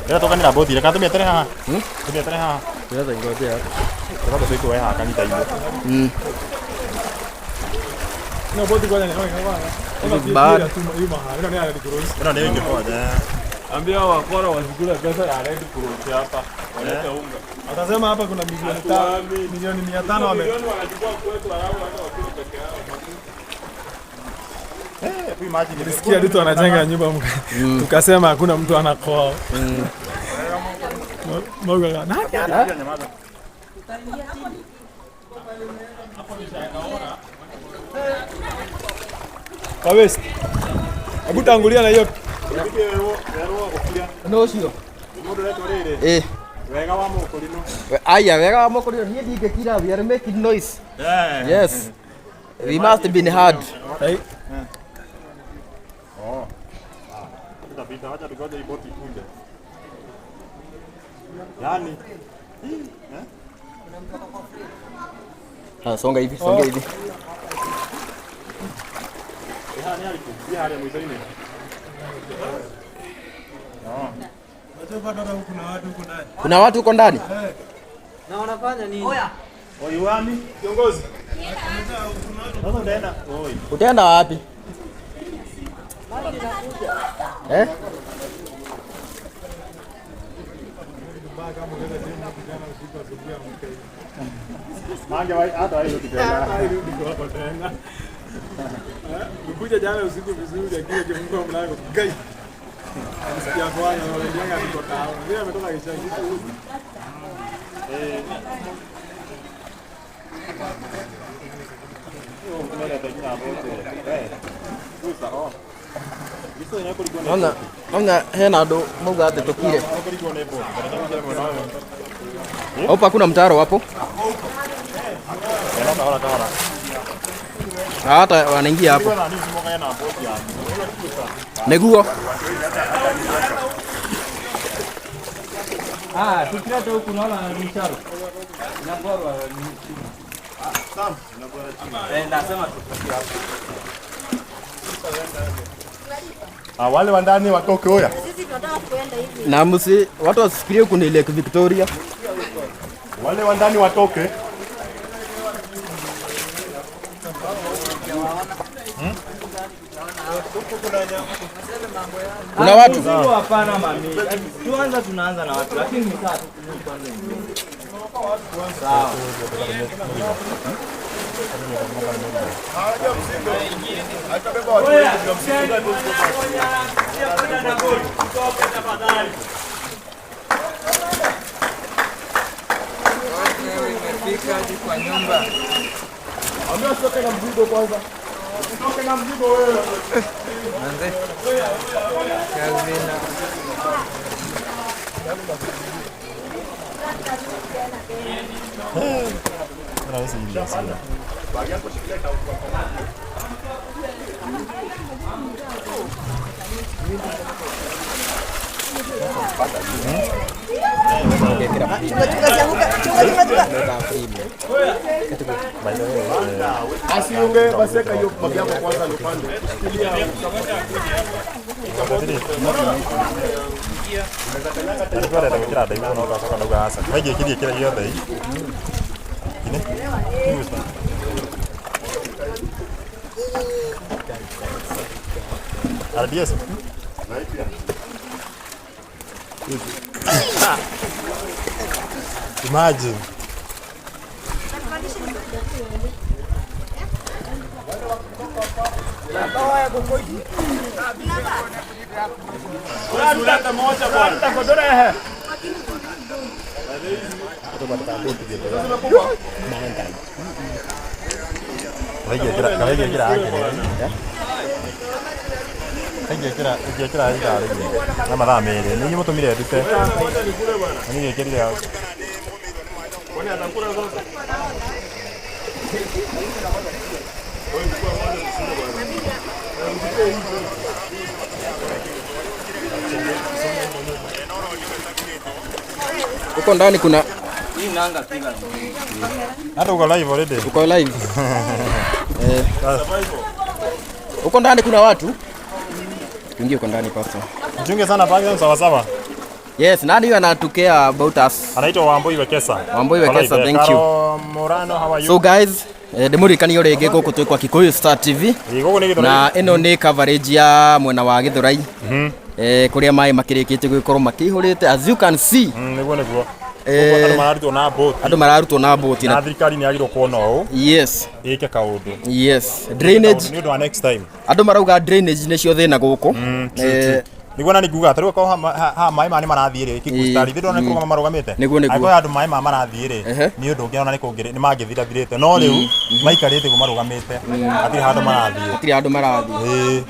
S2: Ĩra tũkanĩra boti reka tũmĩetere haha. Tũmĩetere haha.
S3: Tuweza ingojea hapo.
S2: Tũkamba tũikũe haha kanitha-inĩ.
S6: No boti kwanza ni kwanza.
S3: This is bad.
S6: Ĩno nĩ ya Red Cross.
S2: Ĩno nĩ ĩngĩ kwanja.
S1: Ambia wakora wasikula pesa ya Red Cross hapa. Walete unga.
S6: Atasema hapa kuna milioni 5, milioni 500 wame.
S1: Milioni wanachukua kwetu halafu hata wakule peke yao.
S2: Imagine.
S6: Nilisikia Ruto anajenga nyumba tukasema hakuna mtu anakoa. Maugaga nani ana? Kwa West. Hebu tangulia na hiyo.
S3: No ũcio.
S2: Mũndũ ũretwo rĩrĩ.
S3: Eh.
S2: Wega wa mũkũrinũ.
S3: Aya wega wa mũkũrinũ niĩ ndingĩkira we are making noise.
S2: Yeah.
S3: Yes. We must been hard.
S6: Hey.
S2: Oh. Tutapita, wacha tugoje hii boti ikunje. Yaani. Eh?
S3: Ah, songa hivi, songa hivi.
S2: Haha nĩ harĩkũ? Thiĩ harĩa mũico-inĩ. Oh.
S3: Kuna watu huko ndani?
S1: Na wanafanya nini?
S2: Oi, wami kiongozi. Sasa utaenda. Oi.
S3: Utaenda wapi? Eh?
S2: Mange wa hata hairudi tena.
S6: Hairudi kwako tena. Nikuja jana usiku vizuri lakini ukifungua mlango gai. Alisikia kwanza na wengine alitoka tao. Mimi ametoka kishangizi.
S2: Eh.
S3: Ona, ona hena andũ mauga atĩ tũkire. Hapo hakuna mtaro hapo. Na hata wanaingia hapo. Nĩguo.
S1: Ah, tukileta huku naona ni mtaro. Inagorwa ni chini. Eh, nasema tukiwa hapo.
S2: Ah, wale wa ndani watoke oya.
S11: Sisi tunataka kuenda hivi.
S3: Na msi watu wasifikirie huku ni Lake Victoria.
S2: Wale wa ndani watoke.
S3: Kuna watu.
S1: Mzigo hapana mami. Tuanza tunaanza na watu lakini ni saa tu kwanza. Sawa.
S4: Imefika hadi kwa nyumba.
S6: Ambia usitoke na mzigo kwanza. Usitoke na mzigo wewe.
S4: Manze. Kazi na
S6: Asiunge basi weka hiyo bagi yako kwanza ndio upande. Shikilia.
S2: Arenda gwĩkĩra ndaigua no ngacoka ndauga aca. Waingĩkirie kĩrĩa gĩothe ĩ. Ine. RDS. Imagine. Kawaigĩkĩra ingĩkĩra ingĩkĩra ithaa rĩmwe na mathaa merĩ nĩ inyuĩ mũtũmire ndute na niĩ ngĩkĩrire
S3: Huko ndani kuna
S1: Hii nanga piga.
S2: hata uko live already.
S3: Uko live. Eh. Huko ndani kuna watu. Tuingie huko ndani pastor.
S2: Mchunge sana pale sawa sawa.
S3: Yes, nani huyo anatukea about us?
S2: Anaitwa Wambui Wekesa.
S3: Wambui Wekesa,
S2: Alright,
S3: thank you.
S2: Karo Morano, how are you?
S3: So guys, ndĩmũririkanie rĩngĩ gũkũ twĩ kwa Kikuyu Star TV
S2: gũkũ nĩ Gĩthũrai.
S3: na ĩno nĩ coverage ya mwena wa Gĩthũrai kũrĩa maĩ makĩrĩkĩtie gũgĩkorwo makĩihũrĩte as you can see
S2: nĩguo nĩguo. Ũguo andũ mararutwo na boti.
S3: Andũ mararutwo na boti
S2: na thirikari nĩ yagĩrĩirwo kuona ũũ.
S3: Yes.
S2: Ĩke kaũndũ.
S3: Yes. Drainage.
S2: Nĩ ũndũ wa next time.
S3: Andũ marauga drainage nĩcio thĩna gũkũ.
S2: True, true. Niguo na niguga tarĩu akorwo haha maĩ maya nĩ marathiĩ rĩ kikustari ithuĩ ndona kũrũgama marũgamĩte.
S3: Nĩguo, nĩguo.
S2: Angĩkorwo andũ maĩ maya marathiĩ rĩ nĩ ũndũ ũngĩ ona nĩ kũngĩrĩ nĩ mangĩthirathirĩte no rĩu maikarĩte ũguo marũgamĩte hatirĩ handũ marathiĩ.
S3: Hatirĩ handũ marathiĩ.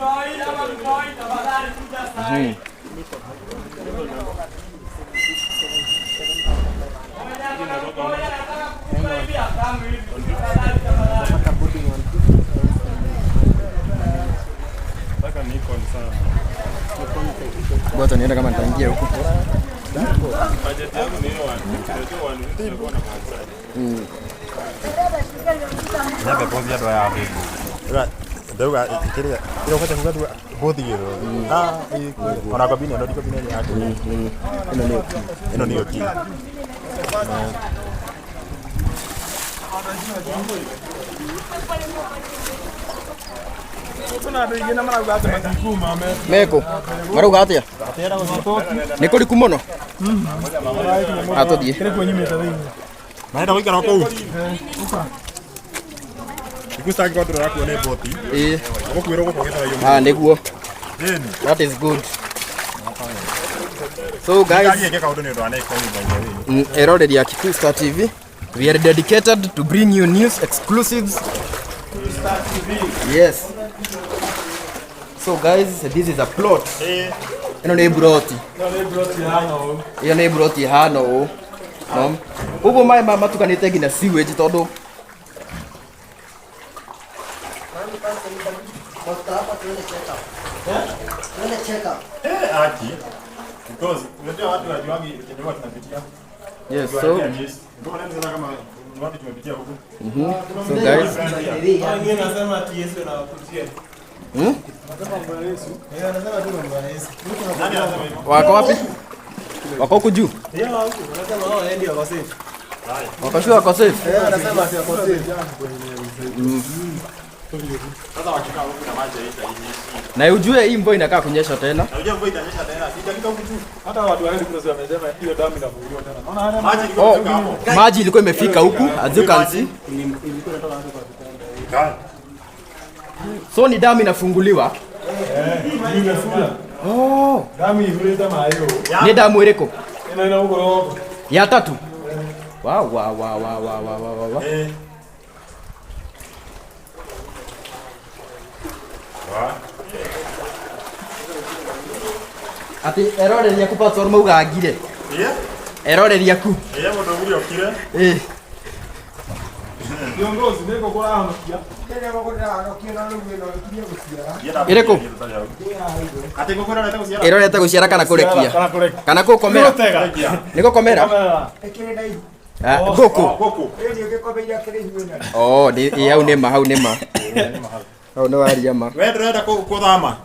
S2: Ĩĩ.
S3: Ngoja nione kama nitaingia huku.
S2: Nyambe bothi andũ aya thĩngũ. Ndauga kĩrĩa kĩrĩa ũbatiĩ kuga tu bothi gĩthũ. Ah, ona ngobini ĩno ndikobini ĩno yake.
S3: Ĩno nĩyo key.
S2: Ĩno nĩyo key.
S6: Kuna andũ aingĩ na marauga atĩ matikuma
S3: Meko. Marauga atĩa? Nĩ kũriku mũno? Ah, tũthiĩ.
S6: Kĩrĩkũ nyumĩte thĩinĩ.
S2: Marenda gũikara kũu. Ikusta angĩkorwo ndũrakuo nĩ boti.
S3: Ĩĩ.
S2: Ũgũkuĩrwo gũkũ gĩthũrai.
S3: Ah, nĩguo.
S2: Ĩni.
S3: That is good. So guys,
S2: Thirikari ĩke kaũndũ nĩ ũndũ wa next time by the way.
S3: Eroreri ya Kikuyu Star TV. We are dedicated to bring you news exclusives. Yes. So guys, this is a plot. Ĩno nĩ broti.
S6: Ĩno nĩ broti ihana ũũ.
S3: Ĩyo nĩ broti ihana ũũ. No. Ũguo maĩ maya matukanĩte nginya sewage tondũ
S2: Eh, aki. Because unajua watu wajuangi chenye huwa tunapitia.
S3: Yes,
S2: Unajua
S3: so
S2: pia ndio maana sasa kama ni wapi tumepitia huku.
S3: So guys,
S6: Wengine nasema ati Yesu anawakujia. Nasema mambo ya Yesu. Eh, anasema tu mambo ya Yesu.
S2: Nani anasema hivyo?
S3: Wako wapi? Wako huku juu?
S6: Yeah, wako. Wanasema wao waendi wako safe.
S3: Wako sure wako safe?
S6: Eh, anasema ati wako safe.
S2: Sasa wakikaa huku na maji haitainyeshi.
S3: Na ujue hii mvua inakaa kunyesha tena.
S2: Na unajua mvua itanyesha tena. Si itafika huku juu.
S6: Hata watu wa Red Cross wamesema hiyo damu inafunguliwa tena. Naona hata
S2: Maji ilikuwa
S3: Oh,
S2: imefika hapo.
S3: maji ilikuwa imefika huku as you can see.
S6: Ilikuwa inatoka hapo kwa vitanda.
S3: So ni damu inafunguliwa.
S6: Imefura.
S3: Oh,
S6: Damu ihurĩte maĩ ũũ.
S3: ni damu ĩrĩkũ?
S6: Ĩno ĩna ũgũrũ gũkũ.
S3: Ya tatu. Wow, wow, wow, wow, wow, wow, wow, wow.
S2: Eh. Wa.
S3: Ati eroreri aku pastor mauga ngire.
S2: Yeah.
S3: Eroreri aku.
S2: Eh, mũndũ ũgire okire.
S3: Eh.
S6: Kiongozi nĩ ngũkũ ũrahonokia.
S3: Ĩrĩkũ?
S2: Atĩ ngũkũ ĩrorete gũciara.
S3: Ĩrorete gũciara kana kũrekia?
S6: Kana kũrekia.
S3: Kana gũkomera?
S6: Gũtega.
S3: Nĩ gũkomera? Ah, ngũkũ.
S2: Ngũkũ.
S3: Oh, nĩ ĩ, hau nĩ ma, hau nĩ ma. Hau nĩ waria ma.
S2: We ndũrenda gũthama?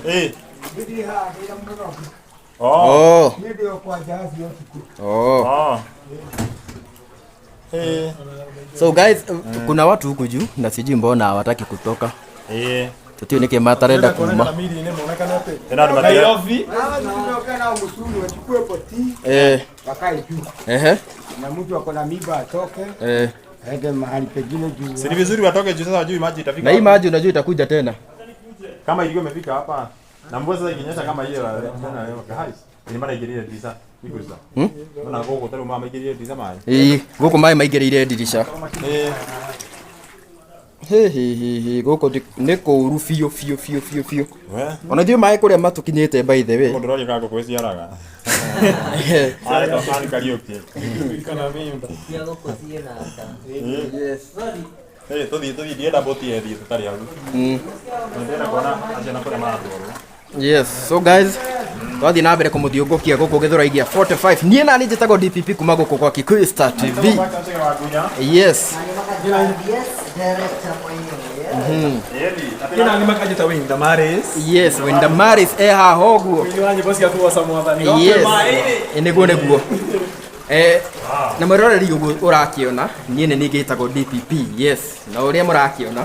S2: Eh. Oh.
S3: Oh. Oh.
S2: Oh. Eh.
S3: So guys, kuna watu huku juu na sijui mbona hawataki kutoka.
S2: Eh.
S3: Tutio nĩkĩ matarenda kuma.
S6: Miri-inĩ monekane atĩ
S2: Tena andũ matira-
S6: Nairobi
S9: Wachukue poti
S3: Eh.
S9: wakae juu,
S3: Ehe.
S9: na mtu ako na mimba atoke
S3: Eh.
S9: aende mahali pengine juu.
S2: Si ni vizuri watoke juu sasa wajui maji itafika.
S3: Na hii
S2: wapi.
S3: maji unajua itakuja tena.
S2: Kama ilikuwa imefika hapa. Na mvua sasa ikinyesha kama hiyo tena leo guys. Ni mara igirire ndirica. Ikuza. Ona gũkũ tarĩu mama maingĩrire ndirica maĩ.
S3: Ĩĩ, gũkũ maĩ maingĩrĩire ndirica.
S2: Eh.
S3: Hĩ hĩ hĩ hĩ, gũkũ nĩ kũũru biũ biũ biũ biũ biũ.
S2: We.
S3: Ona ithuĩ maĩ kũrĩa matũkinyĩte by the way.
S2: Mũndũ ũroria kana ngũkũ ĩciaraga. Arĩ arĩ Kariũki.
S6: Kana mimba.
S10: Cia gũkũ ciĩ na nda.
S3: Yes.
S2: Eh, tũthiĩ tũthiĩ ndienda boti ĩthiĩ tũtarĩ hau. Ndĩrenda kuona aciana kũrĩa maratwarwo.
S3: Yes, so guys, twathiĩ na mbere kũmũthiũngũkia gũkũ Gĩthũrai gĩa 45. Niĩ nani njĩtagwo DPP kuma gũkũ kwa Kikuyu Star TV. Yes.
S10: Director mwenyewe.
S6: Kina ni makajita Winda Maris.
S3: Yes, Winda Maris e haha ũguo.
S6: Mũini wa nyĩmbo cia kũgoca mwathani.
S3: Yes. Ĩ, nĩguo nĩguo. Eh, na mwĩroreri ũguo ũrakĩona niĩ nĩ niĩ ngĩtagwo DPP. Yes, na ũrĩa mũrakĩona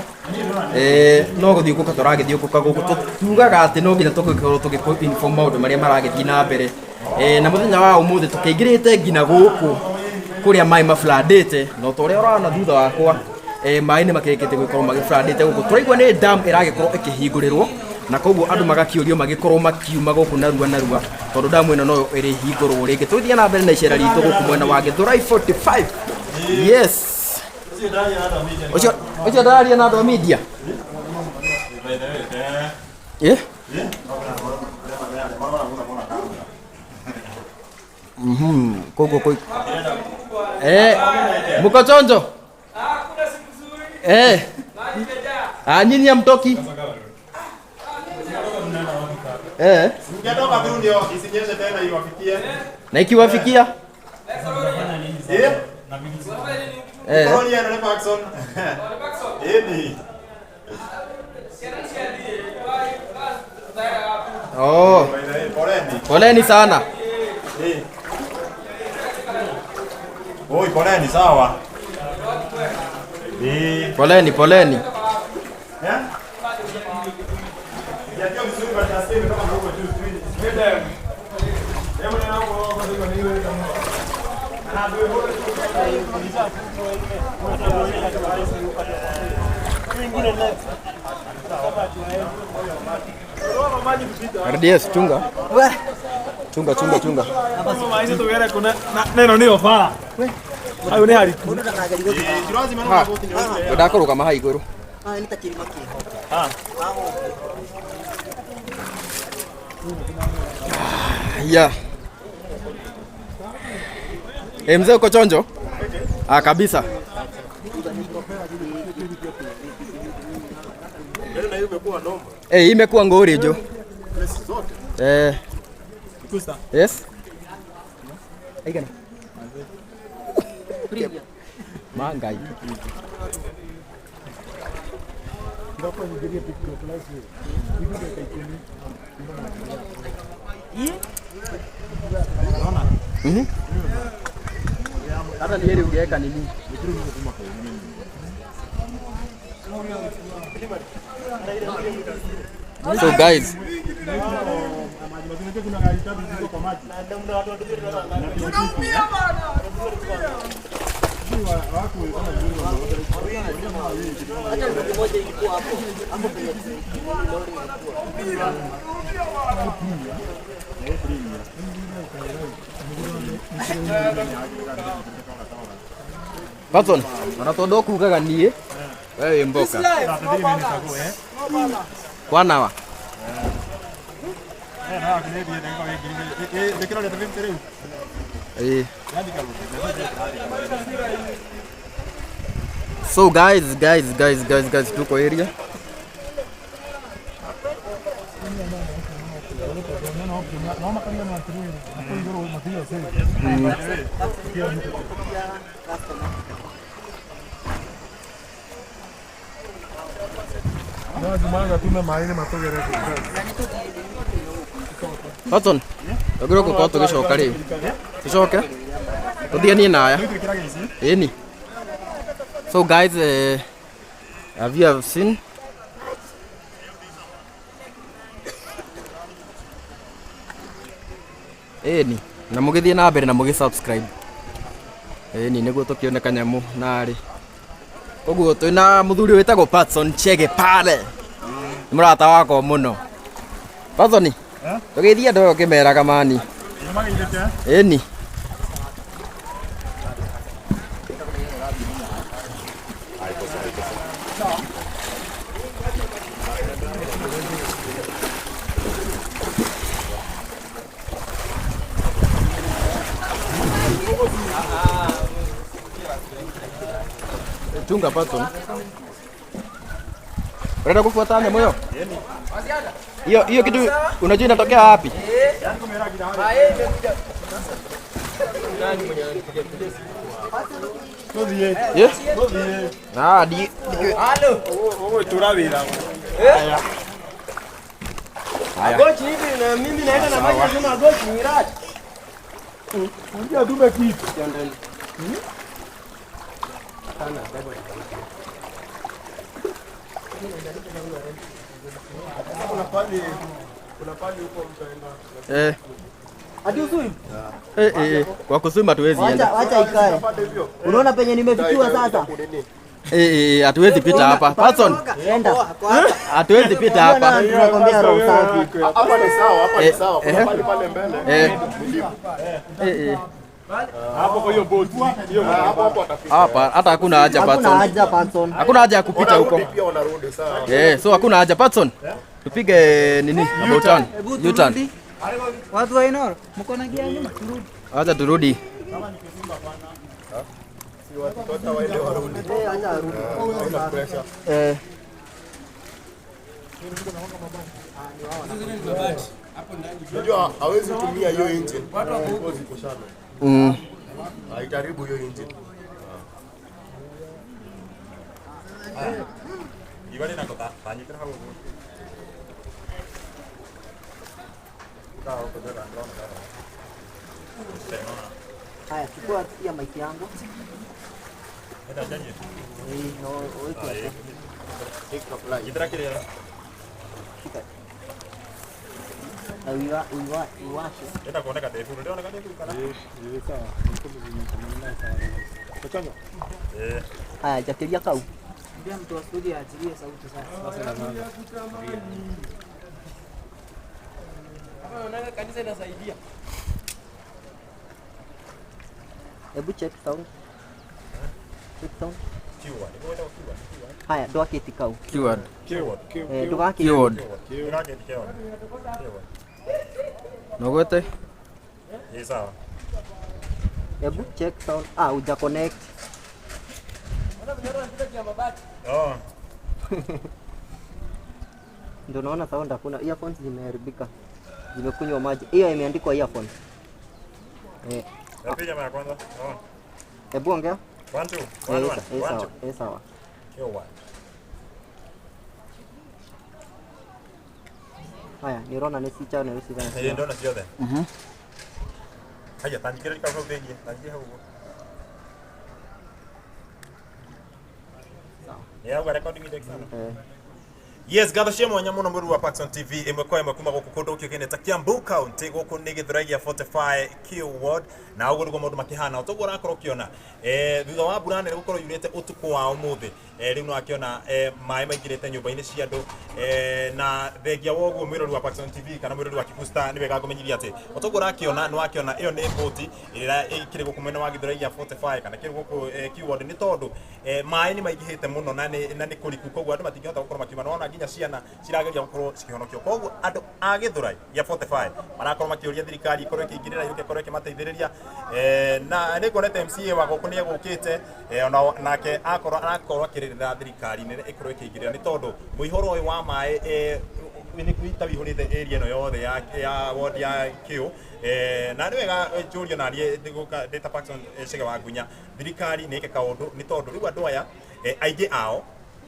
S3: eh, no gũthiũngũka tũragĩthiũngũka gũkũ tugaga atĩ no nginya tũgĩkorwo tũgĩkũ inform maũndũ marĩa maragĩthiĩ na mbere. Na muthenya wa umuthi tukiingirite nginya guku kuria mai mafladite no toria urona thutha wakwa mai ni makirikite gwikorwo magifladite guku turaigua ni dam iragikorwo ikihingũrĩrwo na koguo andu magakiurio magikorwo makiuma guku narua narua tondu damu ino no irihingũrwo ringi. Tuthie na mbere na icera ritu guku mwena wa Githurai 45. Yes, ucio ucio ndararia na andu a media. Eh? Koguo koi muko chonjo? Ah, nyinyi hamtoki?
S2: Mngetoka tu ndio isinyeshe tena iwafikie.
S3: Na ikiwafikia? Oh. Poleni sana.
S2: Oi, poleni sawa.
S3: Poleni, poleni. RDS chunga. Chunga chunga chunga. Ndakũrũgama haha igũrũ. Yeah. Mzee uko chonjo? Ah, kabisa. Imekuwa ngori jo. Yes. Aigana. Mangai. Hata ni heri ungeweka nini? So guys, Watson, ona tondu kugaga nie wewe mboka kwanawa. So guys, tuko area. Watson, twagĩrĩirwo gũkorwo tũgĩcoka rĩu. Tũcoke? Tũthianie na aya. Ĩni. So guys, have you have seen? Ĩni, na mũgĩthiĩ na mbere na mũgĩ subscribe. Ĩni, nĩguo tũkĩone kanyamũ narĩ. Koguo twĩna mũthuri wĩtagwo Patson Chege pale. Nĩ mũrata wakwa mũno. Patson, tũgĩthiĩ andũ aya ũkĩmeraga mani. Ĩni. Chunga Patson. Unaenda kufuata nyamũ hiyo? Hiyo hiyo kitu unajua inatokea wapi? Ah, di
S6: Agochi hivi na mimi naenda na maji nasema agochi ni rati. Unajua dume kitu. Kuna pali huko mtaenda.
S10: Hadi uswim.
S3: Eh eh, kwa kuswim hatuwezi enda.
S10: Wacha ikae. Unaona penye nimefikiwa sasa?
S3: Eh eh, hatuwezi pita hapa. Patson.
S10: Enda.
S3: Hatuwezi pita hapa.
S10: Tunakwambia roho safi.
S11: Hapa ni sawa, hapa ni sawa. Kuna pale pale mbele.
S3: Eh. Eh eh.
S11: Hapo kwa hiyo boat. Hiyo hapo hapo atafika.
S3: Hapa hata hakuna haja
S10: Hakuna
S3: Patson.
S10: haja Patson.
S3: Hakuna haja ya kupita huko.
S11: Pia wanarudi sawa.
S3: Eh, so hakuna haja Patson. Tupige nini? About turn. U-turn.
S12: Watu wa Inoro, mko na gia nyuma, turudi.
S3: Acha turudi.
S11: Si watoto waende warudi. Haina pressure.
S3: Eh.
S11: Unajua hawezi tumia hiyo engine. Because iko shallow. Haitaribu hiyo engine.
S2: Igari nako ta tanyitĩra hau ũguo.
S10: Haya, chukua pia mic yangu.
S2: Enda njanyi.
S10: Eh, no, weka.
S2: Nyitĩra kĩrĩa.
S10: Na uiwashe.
S2: Enda kuoneka ndeburu. Ndĩroneka ndeburu kana? Eh.
S10: Haya, jakeria kau.
S12: Ambia mtu wa studio aachilie sauti sasa.
S1: Unaona kanisa inasaidia.
S10: Hebu check sound. Check sound.
S2: Keyword. Nĩguo keyword.
S10: Haya, ndwakĩti kau.
S3: Keyword.
S2: Keyword.
S10: Eh, ndũgakĩti.
S3: Keyword.
S2: Ndũgakĩti keyword. Keyword.
S3: Nogwete?
S2: Ĩ sawa.
S10: Hebu check sound. Ah, uja connect.
S2: Oh.
S10: Ndio naona sound hakuna. Earphones zimeharibika. Zimekunywa maji. Hiyo imeandikwa earphone. Eh,
S2: Napiga mara ya kwanza. Oh.
S10: hebu ongea.
S2: One two.
S10: Eh,
S2: One one.
S10: eh,
S2: One
S10: sawa.
S2: two.
S10: Eh, sawa.
S2: Keyword.
S10: Haya, nirona nĩ ci channel cigana.
S2: Ĩ ndona ciothe. Haya, tanyitĩra rika hau thĩinĩ. Tanyitĩra hau ũguo. Nĩ yauga recording index sana. Yes, ngatho cia mwanya muno mũru wa Paxson TV ĩmwe kwa ĩmwe kuma gũkũ kũndũ gũkĩũkaine ta Kiambu County gũkũ nĩ Gĩthũrai gĩa 45 Q Ward na ũguo nĩguo maũndũ makĩhana ũtoguo ũrakorwo ũkĩona thutha wa mbura nene gũkorwo yurĩte ũtukũ wa ũmũthĩ rĩu no akĩona maĩ maingĩrĩte nyũmba-inĩ cia andũ na thengia wa ũguo mwĩrori wa Paxson TV kana mwĩrori wa Kikusta nĩ wega ngũmenyithia atĩ ũtoguo ũrakĩona nĩ wakĩona ĩyo nĩ mbũti ĩrĩa ĩkĩrĩ gũkũ mwena wa Gĩthũrai gĩa 45 kana kĩrĩ gũkũ Q Ward nĩ tondũ maĩ nĩ maingĩhĩte mũno na nĩ kũriku koguo andũ matingĩhota gũkorwo makiuma nĩwona nginya ciana cirageria gũkorwo cikĩhonokio koguo andũ a Gĩthũrai gĩa 45 marakorwo makĩũria thirikari ĩkorwo ĩkĩingĩrĩra yũke ĩkorwo ĩkĩmateithĩrĩria na nĩ nguonete MCA wa gũkũ nĩ egũkĩte ona nake akorwo arakorwo akĩrĩrĩra thirikari nene ĩkorwo ĩkĩingĩrĩra nĩ tondũ mũihũro ũyũ wa maĩ nĩ ta wihũrĩte area ĩno yothe ya ward ya Q na nĩ wega njũrio na niĩ ndĩgũka ndĩ ta Paxson Chege wa Ngunya thirikari nĩ ĩke kaũndũ nĩ tondũ rĩu andũ aya aingĩ ao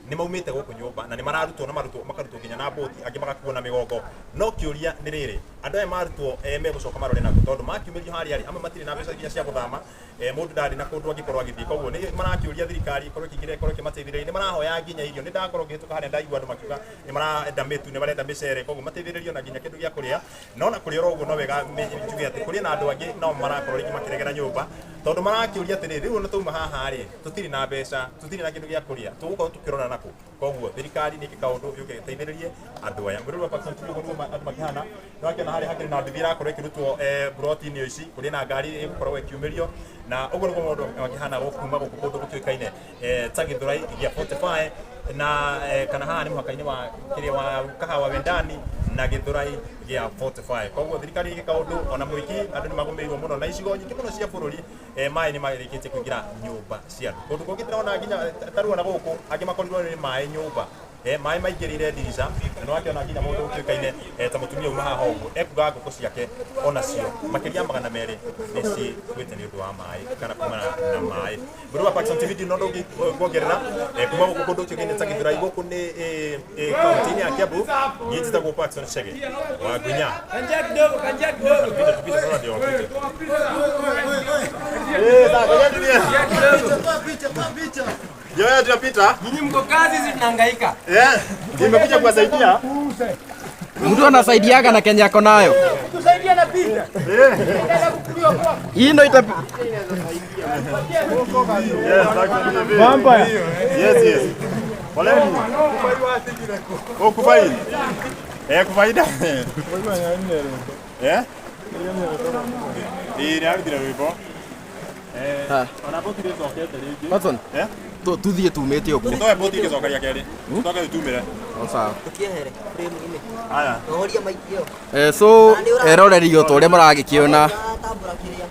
S2: nĩ maumĩte gũkũ nyũmba na nĩ mararutwo na marutwo makarutwo nginya na mbũti angĩ magakuo na mĩgongo no kĩũria nĩ rĩrĩ andũ aya marutwo megũcoka marore nakũ tondũ makiumĩrio harĩa rĩ amwe matirĩ na mbeca nginya cia gũthama mũndũ ndarĩ na kũndũ angĩkorwo agĩthiĩ koguo nĩ marakĩũria thirikari ĩkorwo ĩkĩingĩrĩra ĩkorwo ĩkĩmateithĩrĩria nĩ marahoya nginya irio nĩ ndakorwo ngĩhĩtũka harĩa ndaigua andũ makiuga nĩ marenda mĩtu nĩ marenda mĩcere koguo mateithĩrĩrio na nginya kĩndũ gĩa kũrĩa no na kũrĩ oro ũguo no wega njuge atĩ kũrĩ na andũ angĩ nao marakorwo rĩngĩ makĩregera nyũmba tondũ marakĩũria atĩrĩrĩ rĩu ona twauma haha rĩ tũtirĩ na mbeca tũtirĩ na kĩndũ gĩa kũrĩa tũgũkorwo tũkĩrora nakũ koguo thirikari nĩ ĩke kaũndũ yũke ĩteithĩrĩrie andũ aya mwĩrĩ wa Paxson TV ũguo nĩguo andũ makĩhana nĩ wakĩona harĩa hakĩrĩ na nduthi ĩrakorwo ĩkĩrutwo broti-inĩ ici kũrĩ na ngari ĩgũkorwo ĩkiumĩrio na ũguo nĩguo maũndũ makĩhana kuma gũkũ kũndũ gũkĩũĩkaine ta Gĩthũrai gĩa 45 na kana haha nĩ mũhaka-inĩ wa kĩrĩa wa Kahawa Wendani na Gĩthũrai gĩa 45 koguo thirikari ĩke kaũndũ ona mũingĩ andũ nĩ magũmĩirwo mũno na icigo nyingĩ mũno cia bũrũri maĩ nĩ marĩkĩtie kũingĩra nyũmba cia andũ kũndũ kũngĩ ndĩrona nginya tarua na gũkũ angĩ makorirwo nĩ maĩ nyũmba maĩ maingĩrĩire ndirica na nĩwakĩona nginya mũndũ ũkĩũkaine ta mũtumia uma haha ũguo ekuga ngũkũ ciake onacio makĩria 200 nĩ cikuĩte nĩ ũndũ wa maĩ kana kumana na maĩ mũrũ wa Paxson TV ndina ũndũ ũngĩ kuongerera kuma gũkũ kũndũ ũkĩũkaine ta Gĩthũrai gũkũ nĩ kaunti-inĩ ya Kiambu niĩ njĩtagwo Paxson Chege wa Ngunya.
S1: Kanjia kidogo, kanjia kidogo.
S2: Tupite sasa ndio wapite. Yoya tunapita.
S1: Nyinyi mko kazi, sisi tunahangaika.
S2: Nimekuja kuwasaidia.
S3: Mtu anasaidiaga na Kenya ako nayo.
S9: Tusaidia na
S3: Hii ndio ita
S2: Vampire. Yes, yes. Poleni. Oh, kufaidi. Eh, kufaida. Eh? Ĩĩ nĩ arutire rwĩmbo. Eh, ona boti ndĩcokete rĩngĩ.
S3: Watson.
S2: Eh?
S3: Tuthiĩ tumĩte ũguo.
S2: Tũtoe boti ĩgĩcoka rĩa kerĩ. Tũcoke tũtumĩre.
S3: O sawa.
S10: Tũkĩehere frame-inĩ.
S2: Haya.
S10: Ohoria mic ĩyo.
S3: Eh, so eroreri o ta ũrĩa maragĩkĩona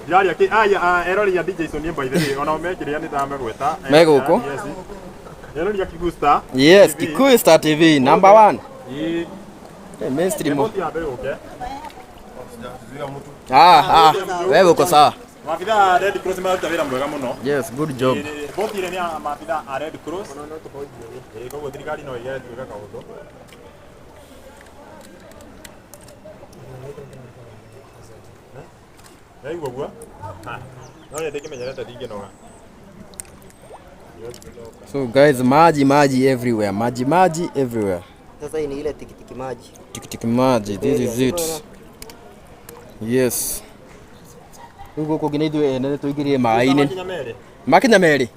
S2: Ndiraria kĩ aya eroreri a DJ Sonia by the way ona mekĩrĩa nĩ ndamegweta.
S3: Me gũkũ?
S2: Yes. Eroreri a Kikuyu Star.
S3: Yes, Kikuyu Star TV number 1.
S2: Ĩĩ.
S3: Eh, mainstream.
S2: Boti ya mbere ũke.
S3: Ah, ah, wewe uko sawa.
S2: Maabitha a Red Cross maruta wĩra mwega mũno.
S3: Yes, good job.
S2: Ĩĩ, Boti ĩrĩa nĩ ya maabitha a Red Cross. Ĩĩ, koguo thirikari no ĩgerie gwĩka kaũndũ. Yaigua ũguo? Ha, No nĩ ndĩkĩmenyerete ndingĩnoga.
S3: So guys, maji maji everywhere. Maji maji everywhere.
S10: Sasa hii ni ile tikitiki maji.
S3: Tikitiki maji, this is it. Yes. Rĩu gũkũ nginya ithuĩ ene nĩ tũingĩrire maĩ-inĩ.
S2: Makinya merĩ.
S3: Makinya merĩ.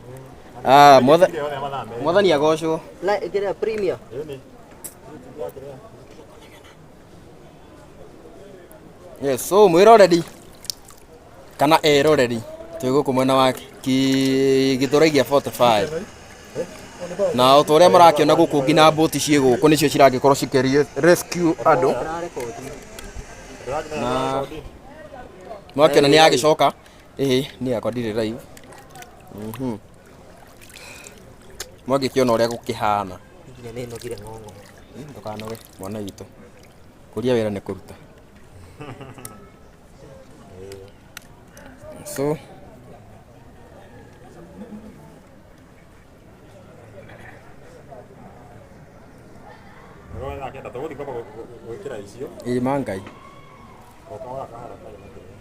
S3: Ah, mwathani agocwo.
S10: La ĩkĩra premier.
S3: Yes, so mwĩroreri kana eroreri twĩ gũkũ mwena wa Gĩthũrai gĩa 45 na o ta ũrĩa mũrakĩona gũkũ nginya mbũti ciĩ gũkũ nĩcio ciragĩkorwo cikĩ rescue andũ na mwakĩona nĩ yagĩcoka ĩhĩ niĩ yakwa ndirĩ live. Mwagĩkĩona ũrĩa gũkĩhana.
S10: Nginya nĩ nogire ng'ong'o.
S3: Ndũkanoge mwana witũ, kũria wĩra nĩ kũruta. So
S2: Roho thaa kenda tũgũthiĩ kwamba gwĩkĩra icio.
S3: Ĩĩ ma Ngai.
S2: O kahora kahora tarĩ na kĩrĩa.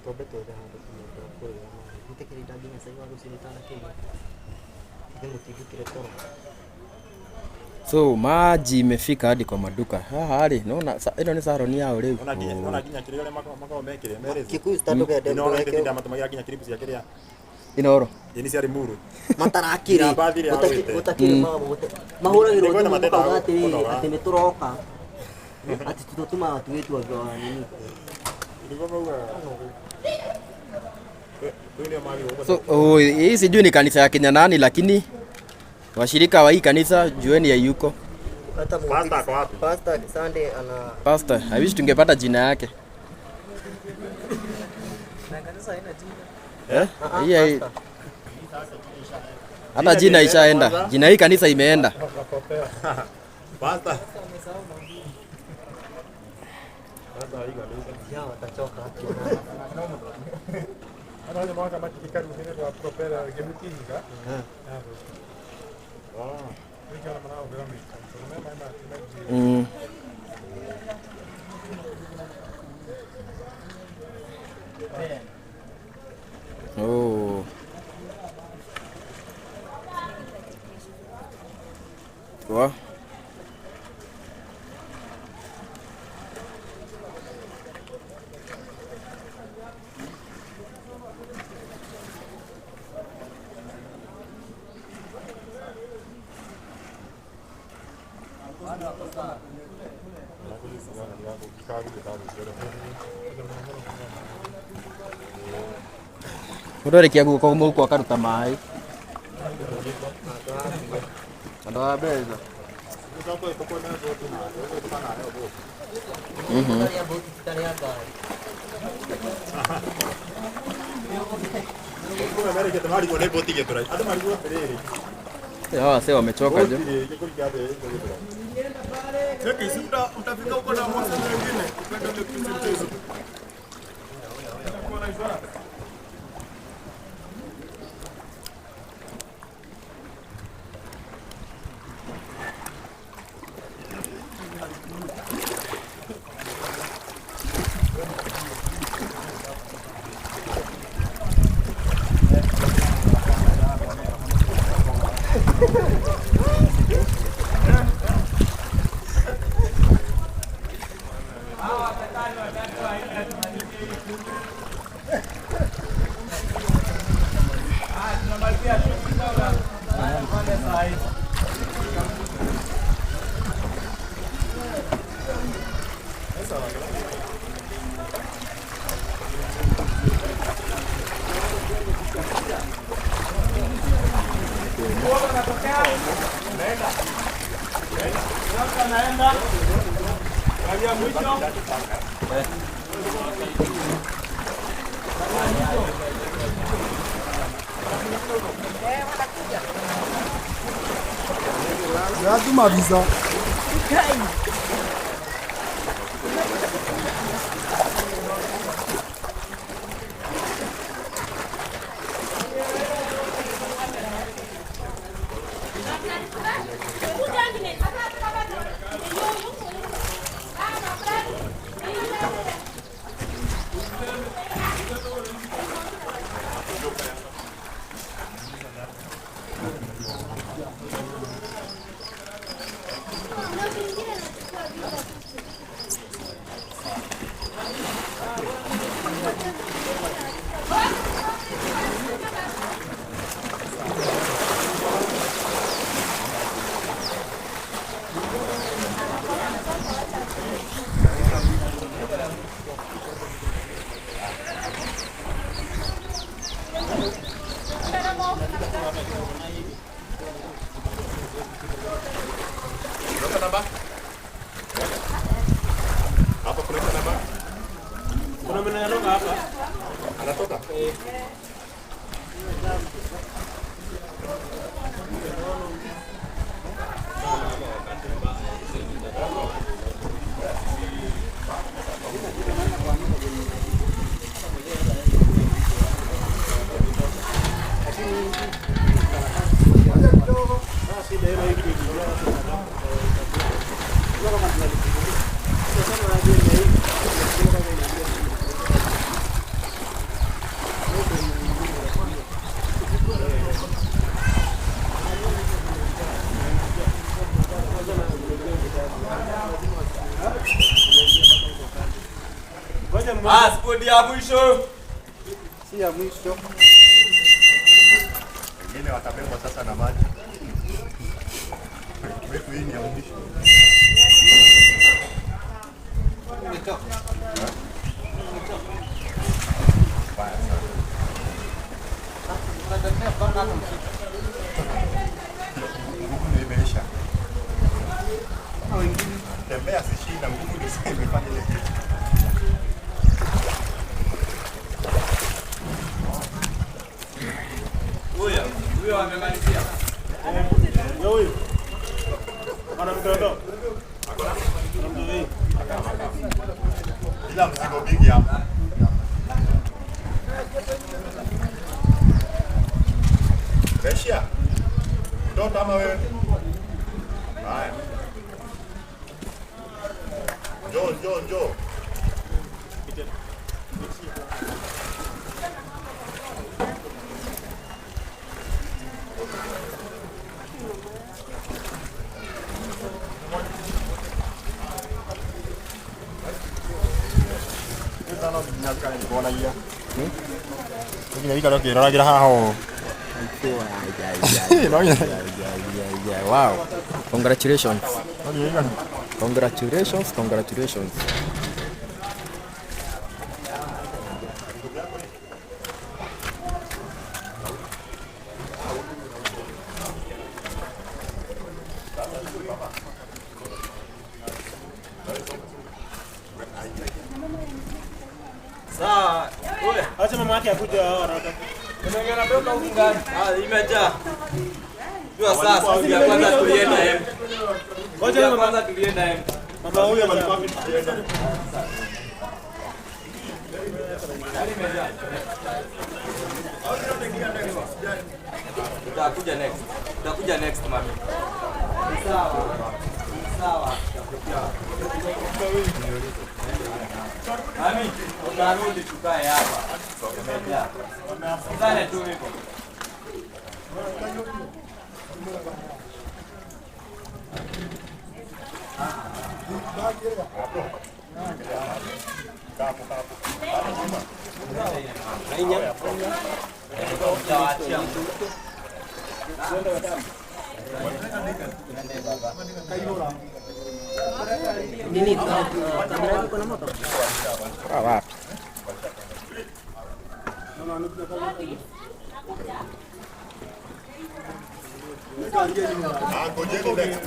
S10: Twambe twethe handũ tũnyũmba kũrĩa maĩ. Nĩtĩkĩrĩ nginya cai wa rũcinĩ itanakĩnyua. Ithe mũtingĩkire toro.
S3: So maji imefika hadi kwa maduka. Haha rĩ, nona ĩno nĩ saroni yao rĩu.
S2: Ona nginya ona nginya kĩrĩa ũrĩa makoragwo mekĩrĩa merĩzi.
S10: Kikuyu Star ndũgende
S2: Ino
S10: ndũgeke
S2: ona matũmagĩra nginya clip cia kĩrĩa.
S3: Inoro.
S2: Ĩni cia Limuru.
S10: Matarakĩrĩ.
S2: Nginya mbathi ĩrĩa yagwĩte.
S10: Gũtakĩrĩ mahũragĩrwo
S2: Nĩkwenda
S10: thimũ
S2: matenda
S10: makauga atĩrĩrĩ
S2: kũnoga.
S10: atĩ nĩ tũroka. Atĩ tũtatũma watu wetu wa nini.
S2: Nĩguo maugaga. Rĩu nĩo magĩrĩirwo
S3: So oh, hii sijui ni kanisa ya kina nani lakini washirika wa hii kanisa jueni ya yuko.
S10: Hata
S2: Pastor ako wapi?
S10: Pastor Sunday ana
S3: Pastor, I wish tungepata jina yake.
S12: Na kanisa haina jina.
S3: Eh? Hii hata jina ishaenda. Jina hii kanisa imeenda.
S2: Pastor. Pastor hii kanisa.
S10: Ya watachoka haki.
S8: Hata mwaka matikikaru rwa propera gĩmĩtinga.
S3: Oh. Wa. Mũndũ arĩkia guoko mũhuko akaruta maĩ. Andũ a mbeca. Hawa wasee wamechoka jo.
S11: Utafika huko na mwasa mwingine upende ule kitu mchezo.
S8: Natuma visa.
S11: Hapa kuna namba?
S6: Kuna mwenye anatoka hapa.
S11: Anatoka?
S6: Eh.
S4: Ah, spodi ya mwisho.
S8: Si ya mwisho.
S11: Wengine watabebwa sasa na maji. Wetu hii ni ya mwisho. Mbaya sana. Nguvu ndio imeisha. Tembea si shida, nguvu ndio sasa imefanya ile kitu.
S4: Huyo, huyo amemalizia.
S6: Ndio huyo. Ana mtoto.
S11: Bila mzigo mingi hapa. Reshia. Mtoto ama wewe? Haya. Njoo, njoo, njoo. Nginya gĩikaro ũkĩroragĩra haha ũũ.
S3: Wow. Congratulations. Congratulations, congratulations.
S4: Sawa. Wewe,
S6: Acha mama yake akuje hao anatoka.
S4: mwenye anatoka huku ndani. Ah, imejaa. Jua sasa, siku ya kwanza tulienda M.
S6: Ngoja
S4: Ya
S6: mama
S4: kwanza tulienda M.
S6: mama huyo
S11: Walikuwa wapi tukienda?
S4: Tutakuja next. Tutakuja next mami. Sawa. Sawa. Mami, utarudi tukae hapa. Imejaa. Sizane tu hivyo. Utawaachia mtu.
S10: Nini kamera yako iko na moto?
S3: Ah, wapi?
S11: Ah, ngojeni next.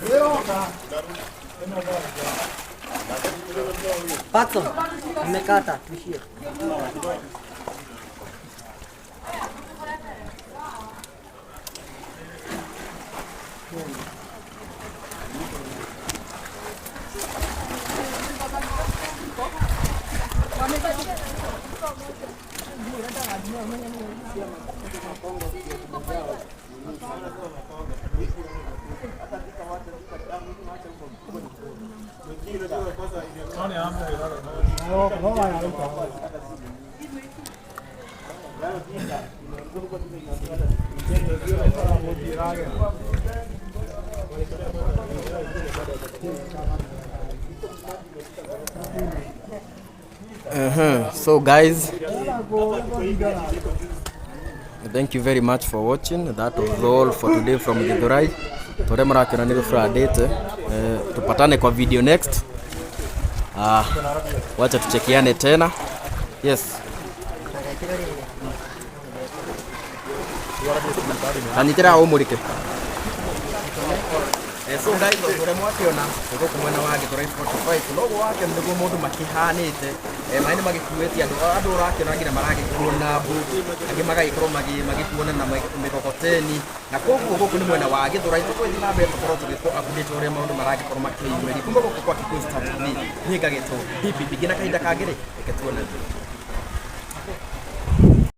S10: Patso, nimekata tuishie.
S3: So guys, thank you very much for watching. That was all for today from Githurai. Tore marakiona nĩ gũbradĩte. Eh, tupatane kwa video next. Ah, wacha tuchekiane tena. Yes. Kanyitĩra ũmũrĩke. Eh, so guys, ũrĩa mwakĩona nĩ gũkũ mwena wa Gĩthũrai 45 noguo wakĩona nĩguo maũndũ makĩhanĩte. Eh, maĩ nĩ magĩkuĩte andũ andũ ũrakĩona nginya maragĩkuo na mbuti angĩ magagĩkorwo magĩkuona na mĩgogoteni na koguo gũkũ nĩ mwena wa Gĩthũrai tũgũthiĩ na mbere tũkorwo tũgĩkũ update ũrĩa maũndũ maragĩkorwo makĩyumĩria kuma gũkũ kwa Kikuyu Star TV niĩ ngagĩtwo DPP nginya kahinda kangĩ rĩ reke tuonane.